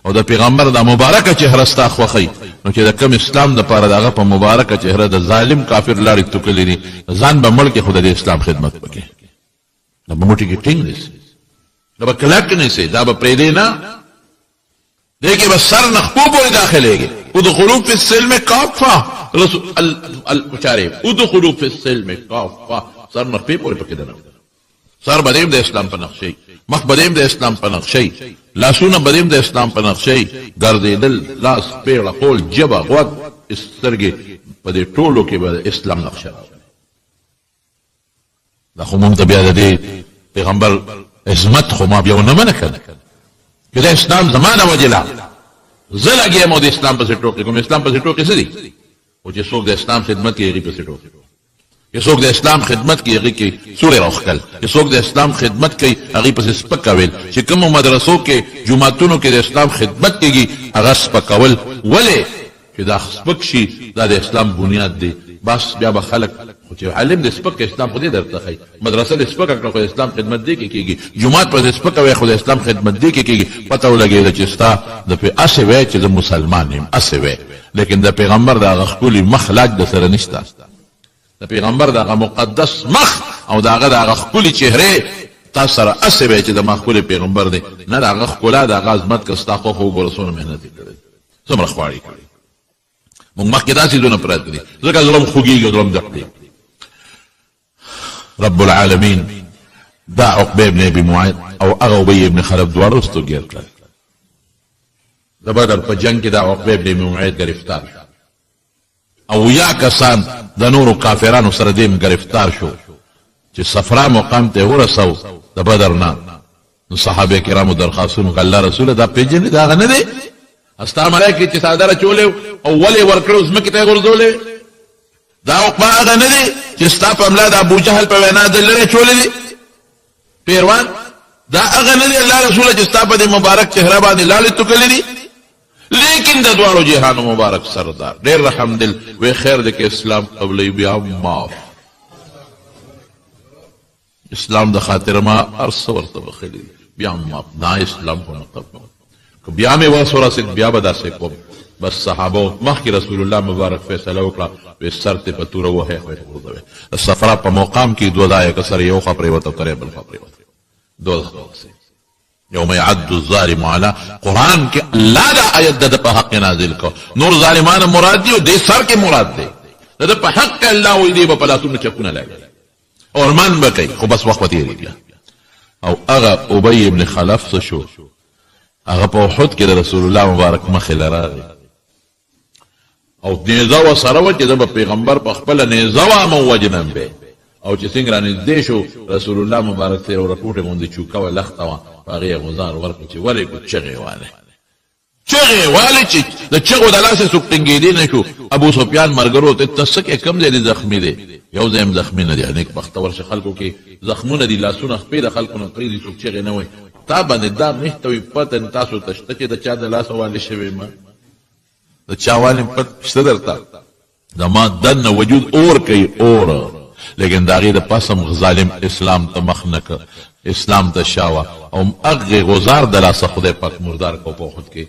او د پیغمبر دا مبارکه چهره ستا خوښي، نو چې د کم اسلام د پاره دغه په مبارکه چهره د ظالم کافر لاړې توکلې دي، ځان به مړ کې خو د اسلام خدمت وکړي. دا به موټي کې ټینګ نیسي، دا به کلک نیسي، دا به پرېږدې نه، دې کې به سر نه خپو پورې داخلېږي. ادخلوا فی السلم کافه، رسول البچارې ادخلوا فی السلم کافه، سر نه خپې پورې پکې دننه. سر به دې هم د اسلام په نقشې، مخ به دې هم د اسلام په نقشې، لاسونه به دې هم د اسلام په نقشې، ګرځېدل، لاس، پښې، خول، ژبه، غوږ، سترګې، په دې ټولو کې به د اسلام نقشه راولي. دا خو مونږ ته بیا د دې پیغمبر عظمت خو ما بیا ونه منه کنه، چې دا اسلام زما د وجې لا زه لګیا یم او د اسلام پسې ټوقې کوم. اسلام پسې ټوقې څه دي؟ خو چې څوک د اسلام خدمت کوي هغې پسې ټوقې کوي، چې څوک د اسلام خدمت کوي هغې کې سوړې راوښکل، چې څوک د اسلام خدمت کوي هغې پسې سپکه ویل، چې کومو مدرسو کې جوماتونو کې د اسلام خدمت کېږي هغه سپکول. ولې؟ چې دا سپک شي، دا د اسلام بنیاد دی، بس بیا به خلک خو چې عالم دې سپک اسلام خو دې درته ښيي، مدرسه دې سپکه کړه خو د اسلام خدمت دې کې کېږي، جومات په دې سپکه وای خو د اسلام خدمت دې کې کېږي. پته ولګېده چې ستا د پې هسې وای چې زه مسلمان یم، هسې وای، لیکن د پیغمبر د هغه ښکلي مخ لاک د سره نشته، د پیغمبر د هغه مقدس مخ او د هغه د هغه ښکلي چهرې تا سره هسې وای چې زما ښکلی پیغمبر دی، نه د هغه ښکلا د هغه عظمت که ستا خوښه وګوره څومره محنت یې کړی، څومره خواري کړې. موږ مخکې داسې څیزونه پراته دي، ځکه زړه مو خوږېږي او زړه مو ډک دی. رب العالمین دا عقبه ابن ابي معيط او هغه ابي ابن خلف دواړه وروسته ګیر کړل. د بدر په جنګ کې دا عقبه ابن ابي معيط ګرفتار شو او یا کسان د نورو کافرانو سره دیم ګرفتار شو چې صفرا مقام ته ورسو د بدر نه، نو صحابه کرامو درخواستونه وکړل، الله رسوله دا پېژنې، دا هغه نه دی ستا ملایکې چې څادر اچولی او ولې ورکړو ځمکې ته یې غورځولی، دا عقبه هغه نه دی چې ستا په ملا د ابوجهل په وینا د لرې اچولی دی پیروان، دا هغه نه دی الله رسول چې ستا په دې مبارک چهره باندې لاړې توکلې دي؟ لیکن د دواړو جهانو مبارک سردار ډېر رحم دل وی خیر دی که اسلام قبلوي بیا هم معاف. اسلام د خاطر ما هر څه ورته بخښلي دي بیا هم معاف. نه اسلام خو نه قبلوم، که بیا مې وس ورسېد بیا به داسې کوم. بس صحابه مخکې رسول الله مبارک فیصله وکړه، وې سر ته په توره وهی خو یې غورځوی. د صفرا په مقام کې دوه ځایه که سر یو خوا پرېوت او تری بل خوا پرېوت، دوه ځایه ورسېد. یوم يعض الظالم علی، قرآن کې الله دا آیت د ده په حق کې نازل کړ، نور ظالمان مراد دي او دې سر کې مراد دی، د ده په حق کې الله وایي دی به په لاسونو چکونه لګوي او ارمان به کوي، خو بس وخت به تېرېږي بیا. او هغه ابی ابن خلف څه شو؟ هغه په احد کې د رسول الله مبارک مخې له راغی او نیزه ورسره وه چې زه به پیغمبر په خپله نیزه وام او وژنم به. او چې څنګه رانږدې شو، رسول الله مبارک ته یو رکوټې غوندې چوکه وه، لښته وه، په هغې یې غوزار ورکړ چې ولې کو چغې والې، چغې والې چې د چغو د لاسه څوک ټینګېدی نه شو. ابو سفیان ملګرو ته ته څه کوې، کوم ځای دې زخمي دی؟ یو ځای هم زخمي نه دی. نیک بخته ورشه خلکو کې زخمونه دي، لاسونه خپې د خلکو نه پرېږدي، څوک چغې نه وایي. تا باندې دا نشته وي پته تاسو ته شته چې د چا د لاسه والي شوی ما د چا والي پته شته درته؟ زما دننه وجود اور کوي اور، لیکن د هغې د پاسه هم ظالم اسلام ته مخ نه کړ، اسلام ته شا وه او هم هغې غوزار د لاسه خدای پاک مردار کړ او په احد کې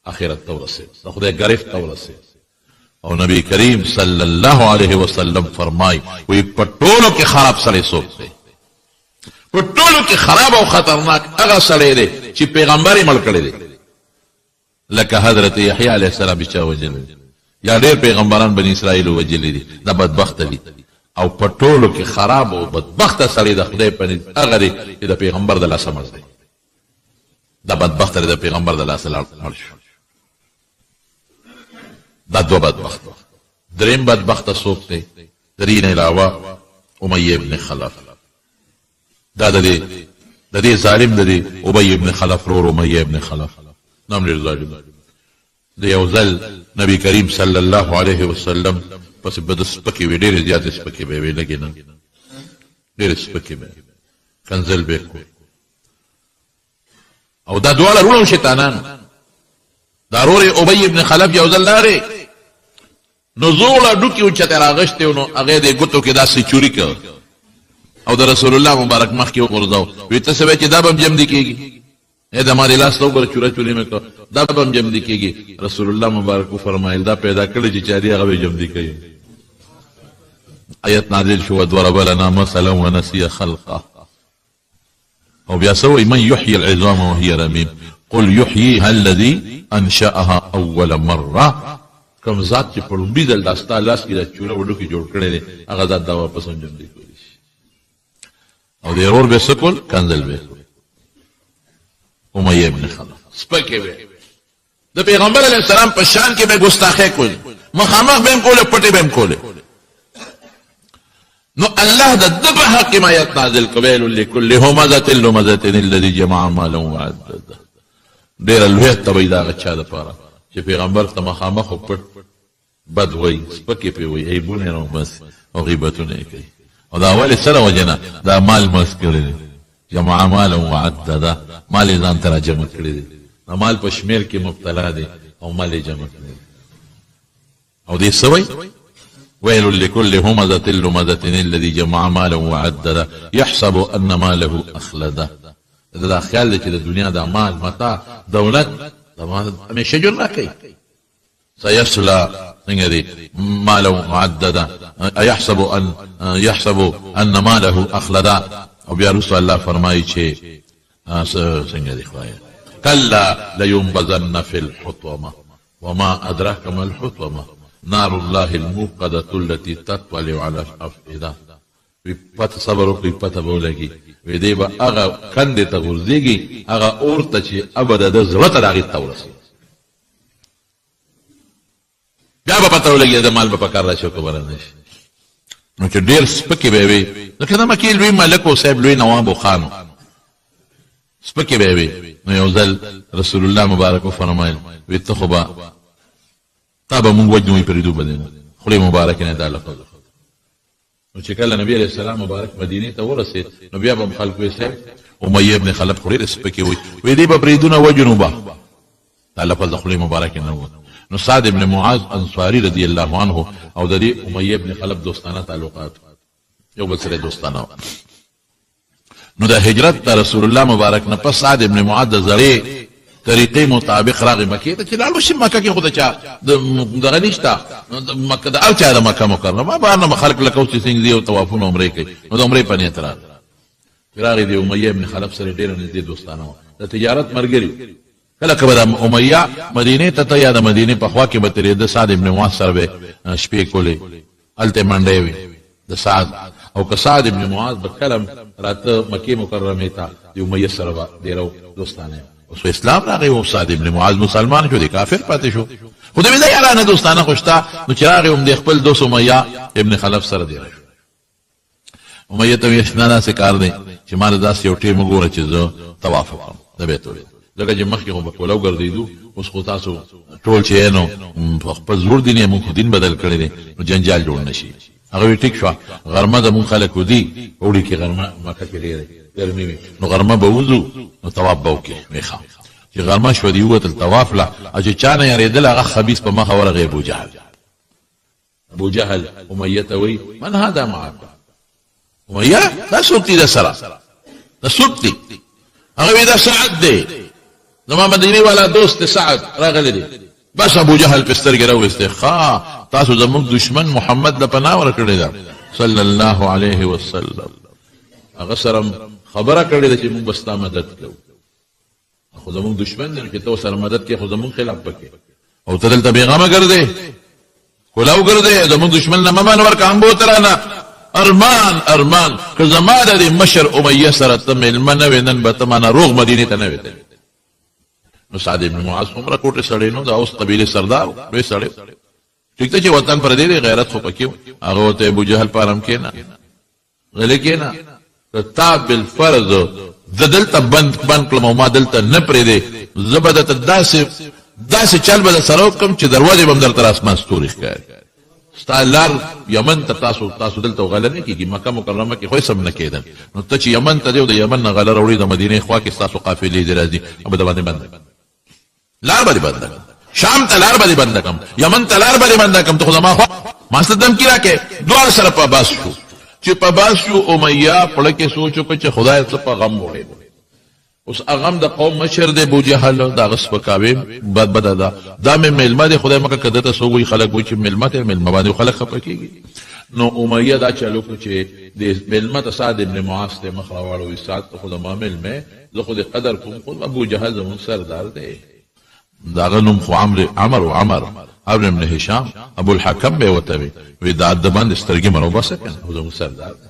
اخرت ته ورسېد، د خدای ګرفت ته ورسېد. او نبی کریم صلی الله علیه وسلم فرمای وی په ټولو کې خراب سړی څوک دی؟ په ټولو کې خراب او خطرناک هغه سړی دی چې پیغمبر یې مړ کړی دی، لکه حضرت یحیی علیه السلام چې چا وژلی دی، یا ډېر پیغمبران بني اسرائیلو وژلي دي، دا بدبخته دي. او په ټولو کې خراب او بدبخته سړی د خدای په نزد هغه دی چې د پیغمبر د لاسه مړ دی. دا بدبخته دی د پیغمبر د لاسه لاړ مړ شو. دا دوه بدبخت. دریم بدبخته څوک دی؟ د دې نه علاوه امیه ابن خلف. دا د دې د دې ظالم د دې ابی ابن خلف رور امیه ابن خلف نام ډېر ظالم د یو ځل نبی کریم صلی الله علیه وسلم پسې به د سپکې وې، ډېرې زیاتې سپکې به وې، لږې نه، ډېرې سپکې به کنځل به کول. او دا دواړه وروڼه شیطانان. دا رور ابی ابن خلف یو ځل راغی، نو زوړه ډوکې اوچته راغشتې نو هغه دې ګوتو کې داسې چوري کړ او د رسول الله مبارک مخ کې وغورځاو. وی ته څه وایې چې دا به هم جمدي کېږي؟ ای د ما دې لاس ته وګوره، چوره چوري مې کړ، دا به هم جمدي کېږي؟ رسول الله مبارک وفرمایل دا پیدا کړی چې چا دي هغه به جمدي کوي. آیت نازل شو، وضرب لنا مثلا ونسي خلقه. او بیا څه وایي؟ من یحیی العظام وهي رمیم قل یحییها الذی انشأها اول مره. کوم ذات چې په لومړي ځل دا ستا لاس کې دا چوره وډوکې جوړ کړی دی، هغه ذات دا واپس هم ژوندی کولی شي. او د ورور به څه کول؟ کنځل به کول. امیه ابن خلف سپکې به د پیغمبر علیه السلام په شان کې به ګستاخی کول، مخامخ به هم کوله، پټې به هم کوله. نو الله د ده په حق کې آیت نازل کړ، ویل لکل همزة لمزة الذي جمع مالا وعدده. ډېره لویه تباهي د هغه چا دپاره چې پیغمبر ته مخامخ او پټ بد وایي، سپکې پرې وایي، عیبونه یې راوباسي او غیبتونه یې کوي. او دا ولې؟ څه له وجې نه؟ دا مال مست کړی دی، جمع مالا وعدده، مال یې ځان ته راجمع کړی دی، د مال په شمېر کې مبتلا دی او مال یې جمع کړی دی. او دې څه وایي؟ ویل لکل همزة لمزة الذي جمع مالا وعدده يحسب ان ماله اخلده. د دا خیال دی چې د دنیا دا مال، متاع، دولت دا مال همیشه ژوند راکوي. سيصلى څنګه دی مالا معددا ايحسب ان يحسب ان ماله اخلدا. او بیا رسول الله فرمایي چې څنګه دی خدای، کلا لينبذن في الحطمه وما ادراك ما الحطمه نار الله الموقده التي تطلع على الافئده. وی پته صبر وکړي، پته به ولګي. وی دی به هغه کندې ته غورځېږي، هغه اور ته چې ابد د زړه ته د هغې ته ورسېږي، بیا به پته ولګي د مال به په کار راشي او که به رانه شي. نو چې ډېر سپکې به وي، ځکه د مکې لوی ملک و صاحب، لوی نواب و، خان و، سپکې به وي. نو یو ځل رسول الله مبارک وفرمایل، وی ته خو به تا به مونږ وژنو، وایي پرېږدو به دې نه. خولې مبارکې نه دا لفظ. نو چې کله نبی علیه السلام مبارک مدینې ته ورسېد، نو بیا به هم خلکو ویل، صاحب امیه ابن خلف خو ډېرې سپکې وایي، وایي دې به پرېږدو نه وژنو به. دا لفظ د خولې مبارکې نه ووت. نو سعد ابن معاذ انصاري رضی الله عنه او د دې امیه ابن خلف دوستانه تعلقات یو بل سره دوستانه وو. نو د هجرت د رسول الله مبارک نه پس سعد ابن معاذ د زړې طریقې مطابق راغی مکې ته چې لاړ شي. مکه کې خو د چا دغه نشته، مکه د هر چا د مکه مکرمه بهر نه خلک لکه اوس چې څنګه ځي او طوافونه عمرې کوي، نو د عمرې په نیت راغی. چې راغی د امیه ابن خلف سره ډېره نږدې دوستانه وه، د تجارت ملګري. کله که به د امیه مدینې ته ته یا د مدینې په خوا کې به تېرېده، سعد ابن معاذ سره به شپې کولې، هلته یې منډی وې د سعد. او که سعد ابن معاذ به کله راته مکې مکرمې ته، د امیه سره به دېره دوستانه. اوس اسلام راغی او سعد ابن معاذ مسلمان شو، دی کافر پاتې شو، خو د ویده یارانه دوستانه خو شته. نو چې راغی هم د خپل دوست امیه ابن خلف سره دېره شو. امیه ته ویل، نه داسې کار دی چې ما له داسې یو ټیم وګوره چې زه طواف وکړم د بیت الله، ځکه چې مخکې خو به کولاو ګرځېدو، اوس خو تاسو ټول چې نو په خپل زوړ دین یې، موږ خو دین بدل کړی دی، نو جنجال جوړ نه شي. هغه وی ټیک شوه، غرمه زموږ خلک ودي، اوړي کې غرمه مکه کې ډېره ګرمي وي، نو غرمه به وځو نو طواف به وکړي. وی ښه. چې غرمه شوه دی ووتل طواف له، او چې چا نه یارېدل هغه خبیث په مخه ورغی ابوجهل. ابو جهل امیه ته وایي، من هذا معك؟ امیه دا څوک دی؟ د سره دا څوک دی؟ هغه وی دا سعد دی، زما مدینه والا دوست سعد راغلی دی. بس ابو جهل په سترګې راوېستې، ښه تاسو زموږ دشمن محمد له پناه ورکړې ده صلی الله علیه وسلم، هغه سره خبره کړې ده چې موږ به ستا مدد کوو، خو زموږ دشمن دی چې ته سره مدد کې خو زموږ خلاف پکې، او ته دلته بېغمه ګرځې، کلاو ګرځې، زموږ دشمن نه مه مان ورکه، هم بوته رانه. ارمان ارمان که زما د دې مشر امیه سره ته مېلمه نه وې، نن به ته ما نه روغ مدینې ته نه وې تللی. نو سعد ابن معاذ خومره کوټې سړی نو د اوس قبیلې سردار لوی سړی، ټیک ده چې وطن پردی دی، غیرت خو پکې. هغه ورته ابو جهل په ارم کښېنه، غلی کېنه، که تا بالفرض زه دلته بند بند کړم او ما دلته نه پرېږدې، زه به درته داسې داسې چل به درسره وکړم چې دروازې به هم درته اسمان ستوري ښکاري. ستا لار یمن ته، تاسو دلته غله نه کېږي، مکه مکرمه کې خو هېڅ هم نه کېدل، نو ته چې یمن ته ځې او د یمن نه غله راوړې، د مدینې خوا کې ستاسو قافلې دې راځي، به د باندې بند لار به دې بنده کړم، شام ته لار به دې بنده کړم، یمن ته لار به دې بنده کړم، ته خو زما خوا ما څه دمکي راکې. دواړه سره په باس شو. چې په باس شو، امیه پړه کې سوچ وکړ چې خدای څه په غم وړی. اوس هغه د قوم مشر دی ابو جهل، د هغه سپکاوی بد بده ده، دا مې مېلمه دی، خدای مکه که ده ته څه ووایي خلک وایي چې مېلمه دی، مېلمه باندې خلک خفه کېږي. نو امیه دا چل وکړو چې د مېلمه ته سعد ابن معاذ ته مخ راواړوي، سعد ته خو زما مېلمه، زه خو دې قدر کوم، خو ابو جهل زموږ سردار دی، د هغه نوم خو عمرو عمر و، عمر عمرو ابن هشام ابو الحکم به ورته وي، وي دا د باندې سترګې مه راوباسه که نه، خو زموږ سردار دی،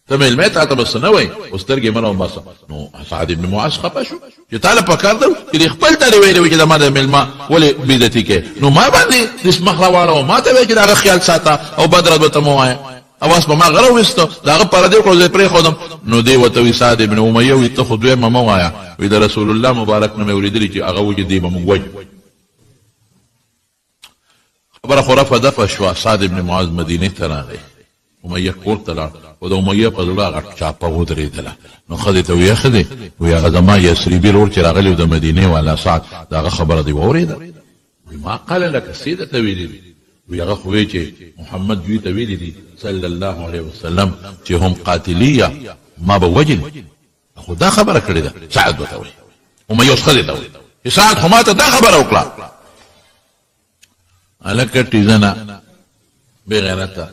ته مېلمه یې تا ته به څه نه وایي، خو سترګې مه راوباسه. نو سعد ابن معاذ خفه شو چې تا له پکار ده چې دې خپل ته دې ویلي وي چې زما د مېلمه ولې بېعزتي کوې، نو ما باندې دې مخ راواړوه، ما ته وایي چې د هغه خیال ساته او بد رد ورته مه وایه، اواز په ما غره وویسته، د هغه پردی کړو، زه یې پرېښودم. نو دی ورته وي سعد ابن امیه وي ته خو دویمه مه وایه، وي د رسول الله مبارک نه مې اورېدلي چې هغه وایي چې دی به موږ وژنو. خبره خو رفع دفع شوه. سعد ابن معاذ مدینې ته راغی، امیه کور ته لاړ، خو د امیه په زړه هغه چاپه ودرېدله. نو ښځې ته ویې، ښځې وایي هغه زما یثربي ورور چې راغلی و د مدینې والا سعد، د هغه خبره دې واورېده؟ وی ما قال لك، څه درته ویلي دي؟ وی هغه خو وی چې محمد دوی ته ویلي دي صلی الله علیه وسلم چې هم قاتلیه، ما به وژني، خو دا خبره کړې ده. سعد ورته وایي، امیه اوس ښځې ته وایي چې سعد خو ما ته دا خبره وکړه. هلکه ټیزنه بې غیرته،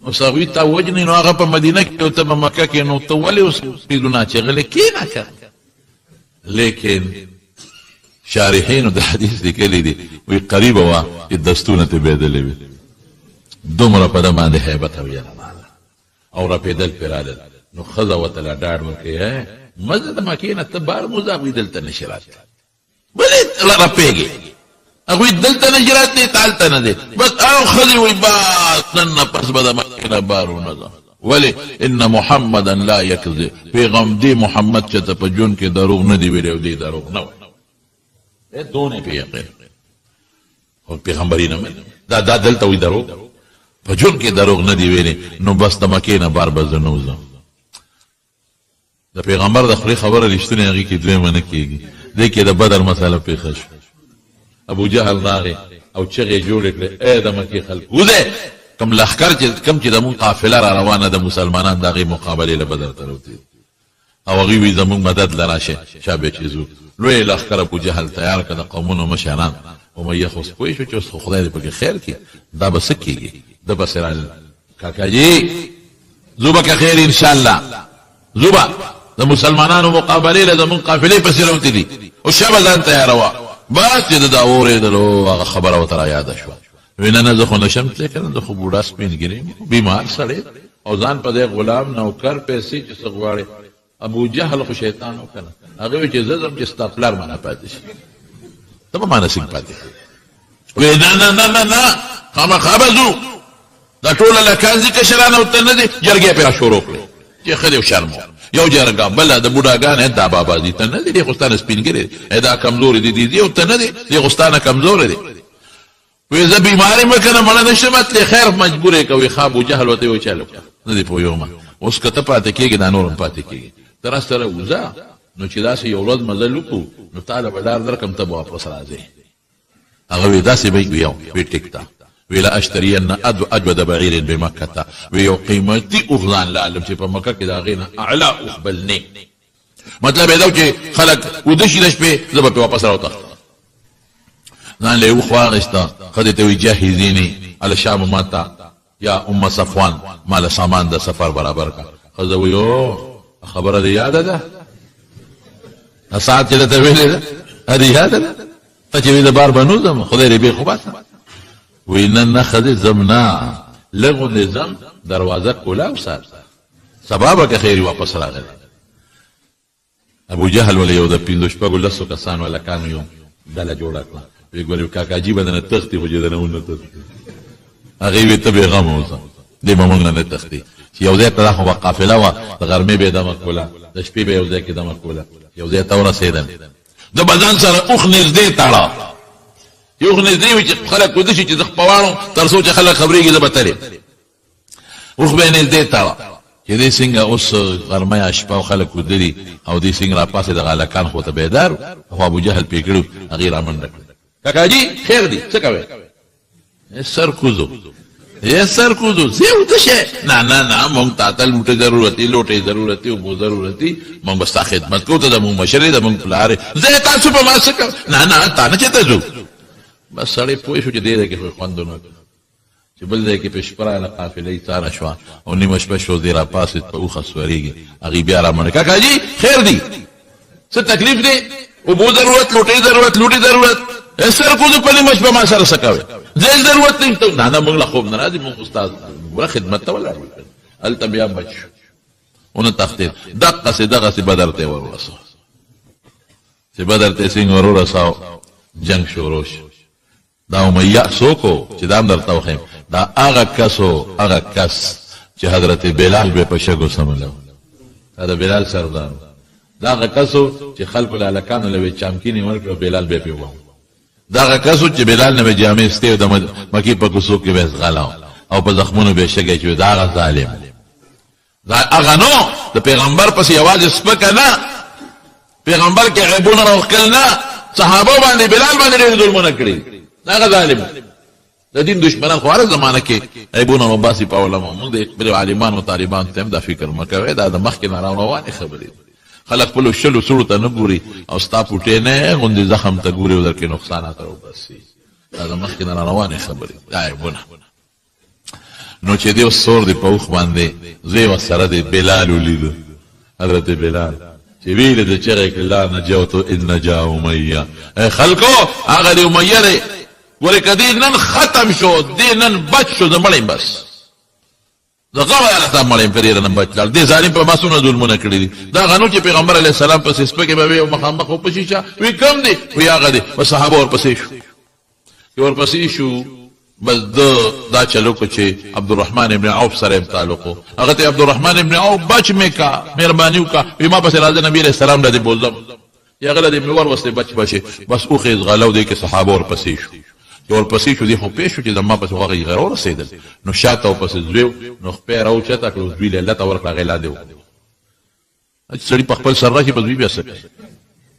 اوس هغوی تا وژني، نو هغه په مدینه کې او ته په مکه کې، نو ته ولې اوس ټیزونه چې غلی کښېنه که. لیکن شارحینو د حدیث لیکلی دی، وی قریبه وه چې دستونه ترې بېدلې وي، دومره په ده باندې هیبت او یره راغله او رپېدل پرې رالل. نو ښځه ورته لا ډاډ ورکوي، مه ځه د مکې نه، ته بار مو ځه، هغوی دلته نه شي راتللی. ولې رپېږې؟ هغوی دلته نه شي راتلی، ته هلته نه ځې. بس هغه ښځې وایي بس نن نه پس به د مکې نه بار ونه ځم. ولې؟ ان محمدا لا یکذب، پیغام دې محمد چې ته په ژوند کې دروغ نه دي ویلي او دې دروغ نه وایي، دونه په یقین خو پیغمبري نه مني. دا دلته وایي دروغ په ژوند کې دروغ نه دي ویلي، نو بس د مکې نه بار به زه نه وځم. د د پیغمبر د خولې خبره رښتونې، هغې کې دویمه نه کېږي. دې کې د بدر مسله پېښه شوه. ابو جهل راغی او چغې جوړې کړې، ای د مکې خلک وځئ، کوم لښکر چې کوم چې د مونږ قافله را روانه ده، مسلمانان د هغې مقابلې له بدر ته راوتي او هغوی وایي زمونږ مدد له راشئ، شابه چې ځو. لوی لښکر ابو جهل تیار کړه، د قومونو مشران. امیه خو اوس پوه شو چې اوس خو خدای دې پکې خیر کړي، دا به څه کېږي. ده پسې راغلل، کاکا جي ځو به که خیر انشاءالله، ځو به د مسلمانانو مقابلې له، زمونږ قافلې پسې راوتي دي، او شابه ځان تیاروه. بس چې ده دا واورېدلو هغه خبره ورته رایاده شوه، وی نه نه زه خو نشم تللی که نه، زه خو بوډا سپین ږیری یم، بیمار سړی او ځان په دې غلام نوکر پیسې چې څه غواړي. ابو جهل خو شیطان و که نه، هغه وی چې زه ځم چې ستا پلار مانه پاتې شي، ته به مانه څنګه پاتې شي؟ وی نه نه نه نه نه، خامخا به ځو، دا ټول هلکان ځي، کشران او ته نه ځې. جرګې پرې را شروع کړې چې ښه دی او شرم و. یو جرګه بله د بوډاګان، دا بابا ځي ته نه ځې، دی خو ستا نه سپین ږیری دی، دا کمزوری دی، دی ځي او ته نه ځې، دی خو ستا نه کمزوری دی. وی زه بیمار یم کنه مړه نشم تللی، خیر مجبور یې کوي. ښه ابو جهل ورته وویل چل وکړه، نه دې پوهېږم اوس که ته پاتې کېږې دا نور هم پاتې کېږي، ته راسره وځه، نو چې داسې یو ورځ مزل وکړو نو تا له به لار درکړم، ته به واپس راځې. هغه وی داسې به وي، وی ټیک ته وی لا اشترین اجود بعیر بمکه، وی یو قیمتي اوښ ځان له الم چې په مکه کې د هغې نه اعلی اوښ بل نه. مطلب یې دا چې خلک وده شي د شپې، زه به پرې واپس راوتښتم. ځان له یې اوښ واخیسته، ښځې ته وایي جهزیني الشام ماته یا ام صفوان، ما له سامان د سفر برابر کړه. ښځه وایي او خبره دې یاده ده، ساعت چې درته ویلې ده دې یاده ده، ته چې وې د بار به نه ځم، خدای دې بېخ وباسه. وایي نه نه ښځې ځم نه، لږ غوندې ځم، دروازه کولاو ساته، سبا به که خیر واپس راغلی. ابو جهل ول یو د پنځو شپږو لسو کسانو هلکانو یو ډله جوړه کړه، وی ګورې کاکاجي به درنه تښتي، خو چې درنه ونه تښتي. هغې وی ته بېغمه اوسه، دی به موږ نه نه تښتي. چې یو ځای ته، دا خو به قافله وه، د غرمې به یې دمه کوله، د شپې به یو ځای کې دمه کوله. یو ځای ته ورسېدل، ده به ځان سره اوښ نږدې تړه، چې اوښ نږدې وي چې خلک ویده شي، چې زه خپواړم تر څو چې خلک خبرېږي زه به تلم. اوښ به یې نږدې تاوه چې دې څنګه اوس غرمه یا شپه او خلک ویده دي او دې څنګه راپاڅېد، هغه هلکان خو ورته بیدار وو، خو ابو جهل پرې کړي وو، هغې رامنډه کړه، کاکاجي خیر دی څه کوې؟ سر کوزو یې سر کوزو، ځې وده شې؟ نه نه نه، مونږ تا ته لوټې ضرورت دي، لوټې ضرورت دي، اوبو ضرورت دي، مونږ به ستا خدمت کوو، ته زمونږ مشر یې، زمونږ پلار یې، ځې تاسو په ما څه کوئ؟ نه نه، تا نه چېرته ځو. بس سړی پوه شو چې دې ځای کې خو یې خوند ونه کړ. چې بل ځای کې پې شپه راغله، قافله یې څاره شوه او نیمه شپه شو، دی راپاڅېد په اوښه سورېږي، هغوی بیا رامنډه، کاکاجي خیر دی، څه تکلیف دی؟ اوبو ضرورت، لوټې ضرورت، لوټې ضرورت، سر کوزو په نیمه شپه ما سره څه کوې؟ ځای ضرورت نشته. نه نه، موږ له خوب نه راځي، موږ استاد ګوره خدمت ته ولاړ یو. هلته بیا بچ شو، ونه تښتېد، دقسې دغسې بدر ته یې ور ورساوه. چې بدر ته یې څنګه ور ورساوه، جنګ شروع شو. دا امیه څوک و چې دا هم درته وښیم، دا هغه کس و، هغه کس چې حضرت بلال به په شګو څملو، دا د بلال سردار و، دا هغه کس و چې خلکو له هلکانو له به چامکینې ورکړې او بلال به پرې وواهه، دا هغه کس و چې بلال نه به جامې ایستې او د مکې په کوڅو کې به یې ځغلاوه او په زخمونو به یې شګې اچولې، دا هغه ظالم و. دا هغه نو د پیغمبر پسې یوازې سپکه نه، پیغمبر کې عیبونه راوښکل نه، صحابه باندې بلال باندې ډېر ظلمونه کړي، هغه ظالم. د دین دشمنان خو هره زمانه کې عیبونه وباسي په علماء. موږ د خپلو عالمانو طالبانو ته هم دا فکر مه کوئ، دا د مخکې نه روانې خبرې دي. خلک خپلو شلو سړو ته نه ګوري او ستا پوټې نه غوندې زخم ته ګوري او درکې نقصانات راوباسي. دا د مخکې نه روانې خبرې، دا عیبونه. نو چې دی سور دی په اوښ باندې، زوی ورسره دی، بلال ولید، حضرت بلال چې ویل د چغې کړې، لا نجوت ان نجا امیه، ای خلکو هغه دی امیه دی، ګورې که دی نن ختم شو، دی نن بچ شو، زه مړ یم، بس زه غمه درته مړ یم، که دی رانه بچ لاړ، دې ظالم په ما څومره ظلمونه کړي دي. دا هغه نو چې پیغمبر علیه السلام پسې سپکې به وي او مخامخ په شیشه وي، کوم دی؟ وي هغه دی. په صحابه ورپسې شو، چې ورپسې شو، بس ده دا چل وکړ چې عبدالرحمن ابن عوف سره هم تعلق و، هغه ته عبدالرحمن ابن عوف بچ مې کا، مهرباني وکړه، وی ما پسې راځه نبی علیه السلام له دې بوځم، چې هغه له دې مې وروستې بچ به شي. بس اوښ یې ځغلو، دې کې صحابه ورپسې شو، چې ورپسې شو، دی خو پوه شو چې زما پسې خو هغه غیر ورسېدل، نو شاته ورپسې ځوی و، نو خپه یې راوچته کړو، دوی له لته ورکړه، هغې لاندې وکړو. چې سړي په خپل سر راشي، په زوی بیا څه کوي؟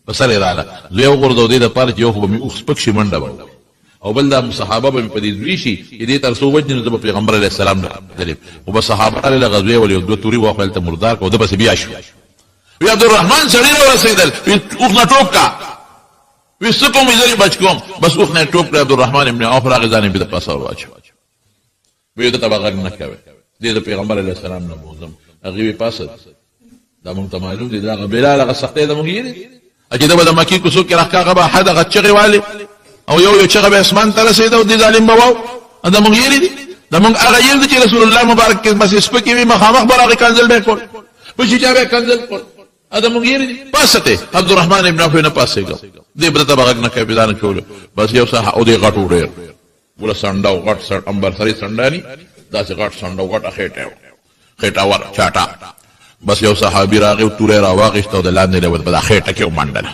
په سر یې راله، زوی وغورځو، دې دپاره چې یو خو به مې اوښ سپک شي، منډه به وکړي، او بل دا صحابه به مې په دې زوی شي چې دې تر څو وژني، نو زه به پیغمبر علیه السلام نه راغلم. خو بس صحابه راغلل، هغه زوی ولې یو دوه توري واخو هلته مردار کړه، او ده پسې بیا شو. وی عبدالرحمن سړي راورسېدل، وی اوښ نه ټوپ کا، وی څه کوم، زه یې بچ کوم. بس اوښ نه یې ټوپ کړی، عبدالرحمن ابن عوف راغی، ځان یې پرې د پاسه ور واچو. وی ده ته به غږ نه کوې، دې د پیغمبر علیه السلام نه بوځم. هغې وی پاسه دا مونږ ته معلوم دی، دا هغه بلال هغه سختۍ د مونږ یې دي چې ده به د مکې کوڅو کې راښکه، هغه به حد هغه چغې والې او یو یو چغه به اسمان ته رسېده، او دې ظالم به واو. دا مونږ یې دي، دا مونږ هغه یې دي چې رسول الله مبارک کې بس سپکې وي، مخامخ به راغی، کنځل به یې کول، پسې چا به یې کنځل کول. دا مونږ یې دي. پاسه ته عبدالرحمن ابن عوف نه پاسېږم، دې به ته به غږ نه کوي، ځان چولو بس یو څه. او دې غټ ډېر ګوره سنډه او غټ سنډ، امبر سرې سنډانی داسې غټ سنډه او غټه خېټه وه، خېټه ور چاټه. بس یو صحابي راغی او توره یې راواخیسته او د لاندې له په دا خېټه کې ومنډله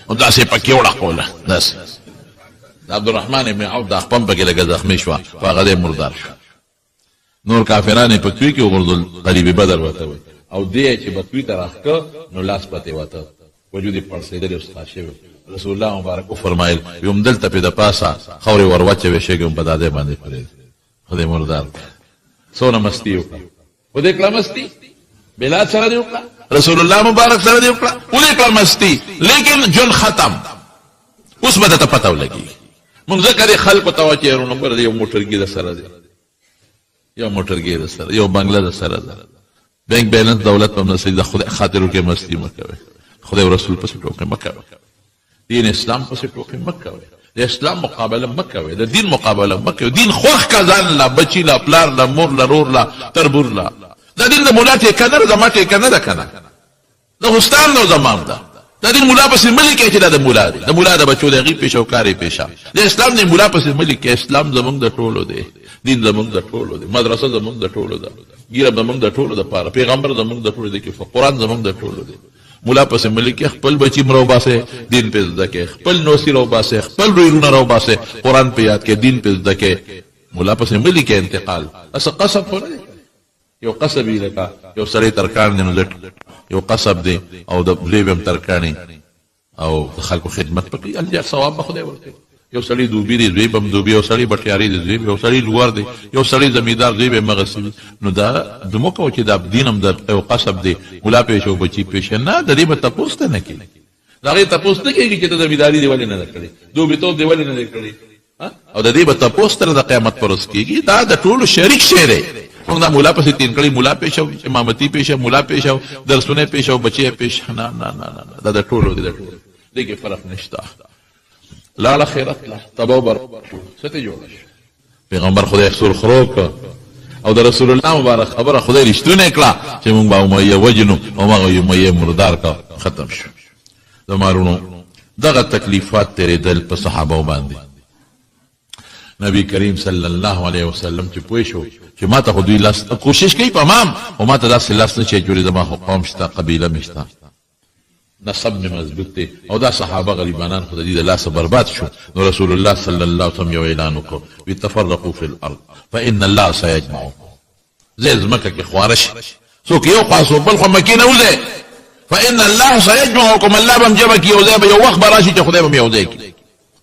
او داسې پکې وړقوله، داسې د عبدالرحمن ابن عوف دا خپم پکې لږه زخمي شوه، په هغه دی مردار شو. نور کافران یې په کوی کې وغورځول، قریب بدر ورته وایي. او دی چې به کوی ته راښکه نو لاس پتې وته، وجود یې پړسېدلی او ستا شوی. رسول الله مبارک وفرمایل، وی همدلته پې د پاسه خاورې ور واچوې، شګې هم په دا ځای باندې پرېږده. خدای مردار کړه. څونه مستي یې وکړه، ودې کړه مستي، بلال سره دې وکړه، رسول الله مبارک سره دې وکړه، ودې کړه مستي، لیکن ژوند ختم. اوس به درته پته ولګېږي. موږ ځکه دې خلکو ته وایو چې یارو نمبر دی، یو موټرګي در سره دی، یو موټرګي در سره، یو بنګله در سره ده، بانک بیلانس دولت په نصیب د خدای خاطر وکړئ، مستي مه کوئ، خدای او رسول پسې ټوکې مه کوئ، دین اسلام پسې ټوکې مه کوئ، د اسلام مقابله مه کوئ، د دین مقابله مه کوئ. دین خوښ کا ځان لا، بچی لا، پلار لا، مور لا، رور لا، تربور لا. دا دین د مولا ټیکه نه ده، زما ټیکه نه ده که نه، د هوستان نو زمام ده. دا دین مولا پسې ملي کې چې دا د مولا دی، د مولا د بچو دی، هغې پیشه او کار یې پیشه د اسلام دی. مولا پسې ملي کې، اسلام زمونږ د ټولو دی، دین زمونږ د ټولو دی، مدرسه زمونږ د ټولو ده، ګیره زمونږ د ټولو دپاره، پیغمبر زمونږ د ټولو دی، کې قرآن زمونږ د ټولو دی. مولا پسې ملي کې، خپل بچي هم راوباسئ، دین پې زده کې، خپل نوسي راوباسئ، خپل رویرونه راوباسئ، قرآن پې یاد کې، دین پې زده کې. مولا پسې ملي کې انتقال څه قصب خو نه دی. یو قصب یې لکه یو سړی ترکاڼ دی، نو یو قصب دی او د زوی به هم ترکاڼي او د خلکو خدمت پکې، اجر ثواب به خدای ورکوي. یو سړی دوبي دی، زوی به هم دوبي، یو سړی بټیاري دی، زوی به، یو سړی لوار دی، یو سړی زمیندار، زوی به هم هغسې وي. نو دا دمو کوه چې دا دین هم د یو قصب دی، ملا پېښه او بچي پېښه نه، د دې به تپوس ته نه کېږي، د هغې تپوس نه کېږي چې ته زمینداري دې ولې نه ده کړې، دوبیتوب دې ولې نه دی کړی، او د دې به تپوس تر د قیامت پر ورځ کېږي. دا د ټولو شریک شی دی. موږ دا مولا پسې تین کړی، مولا پېښه، امامتي پېښه، مولا پېښه، درسونه پېښه، بچی پېښه. نه نه نه نه، دا د ټولو دی، د ټولو دې کې فرق نشته. لاړه خیرت لا تباہ بر څه ته جوړ شو. پیغمبر خدای سور خرو کړ او د رسول الله مبارک خبره خدای رښتونې کړه چې موږ به امیه وژنو، او هغه امیه مردار کړ، ختم شو. زما وروڼو، دغه تکلیفات تېرېدل په صحابه باندې. نبی کریم صلی الله علیه وسلم چې پوه شو چې ما ته خو دوی لاس کوشش کوي په مام، خو ما ته داسې لاس نه شي جوړې، زما خو قوم شته، قبیله مې شته، نسب مې مضبوط دی، او دا صحابه غریبانان خو د دې د لاسه برباد شو. نو رسول الله صلی الله علیه وسلم یو اعلان وکړ، وی تفرقوا فی الارض فان الله سیجمعکم. ځئ ځمکه کې خواره شي، څوک یو خوا څوک بل خوا، مکې نه وځئ، فان الله سیجمعکم، الله به هم جمع کړي، یو ځای به یو وخت به راشي چې خدای به هم یو ځای کړي،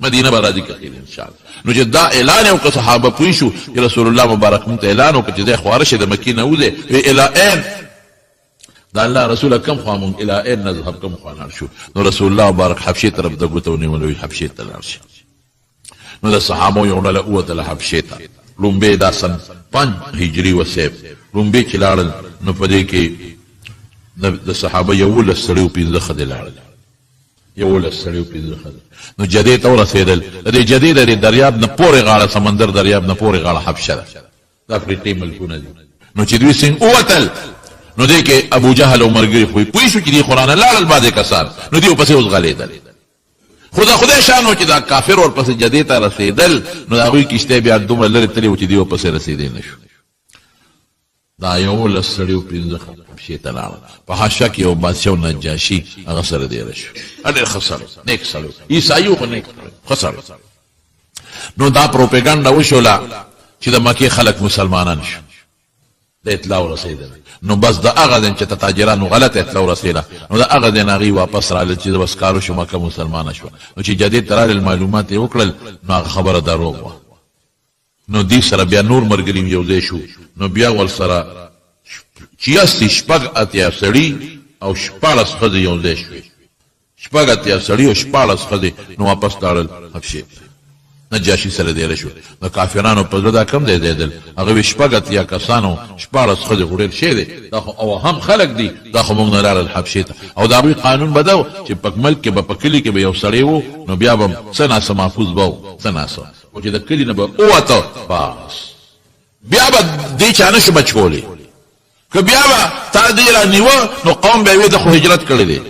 مدینه به راځي که خیر ان شاء الله. نو چې دا اعلان یې وکړ، صحابه پوه شو چې رسول الله مبارک مونږ ته اعلان وکړ چې ځای خواره شي، د مکې نه وځئ. وی الی این د الله رسوله، کوم خوا مونږ، الی این نذهب، کوم خوا لاړ شو؟ نو رسول الله مبارک حبشې طرف ته ګوته ونیوله، وی حبشې ته لاړ شي. نو د صحابو یو ډله ووتله حبشې ته. ړومبی دا سن 5 هجري و صیب. ړومبی چې لاړل نو په دې کې د صحابه 11 سړي او 5 ښځې لاړل، 11 سړي او 5 ښځې. نو جدې ته ورسېدل. د دې جدې د دې دریاب نه پورې غاړه، سمندر دریاب نه پورې غاړه حبشه ده، د افریقې ملکونه دي. نو چې دوی څنګه ووتل نو دې کې ابو جهل او مرګري خو پوه شو چې دې خو رانه لاړل بعضې کسان، نو دوی ورپسې وځغلېدل. خو د خدای شان و چې دا کافر ورپسې جدې ته رسېدل، نو د هغوی کښتۍ بیا دومره لرې تللې وه چې دوی ورپسې رسېدی نه شو. دا 11 سړي او 5 حبشې ته لاړل. په حبشه کې یو بادشاه و نجاشي، هغه سره دېره شو. ډېر ښه سړی، نیک سړی، عیسایي و خو نیک سړی، ښه سړی. نو دا پروپاګنډه وشوله چې د مکې خلک مسلمانان شو. د اطلاع ورسېدل. نو بس د هغه ځای چې ته تاجرانو غلطه اطلاع ورسېده، نو د هغه ځای نه هغوی واپس رالل چې بس کار وشو، مکه مسلمانه شوه. نو چې جدې ته رالل، معلومات یې وکړل، نو هغه خبره دروغ وه. نو دې سره بیا نور ملګري هم یو ځای شو، نو بیا ورسره 86 86 سړي او 16 ښځې یو ځای شوې. 86 سړي او 16 ښځې نو واپس لاړل حبشې ته. نجاشي سره دېره شو. د کافرانو په زړه دا کم ځای ځایېدل. هغه وی 86 کسانو 16 ښځې خو ډېر شی دی، دا خو او هم خلک دي، دا خو موږ نه لاړل حبشې ته. او د هغوی قانون به دا و چې په ملک کې به په کلي کې به یو سړی و، نو بیا به څه ناڅه محفوظ به و، څه ناڅه خو چې د کلي نه به ووته بس بیا به دې چا نه شو بچ کولی. که بیا به تا دې رانیوه نو قوم به وی ده خو هجرت کړی دی،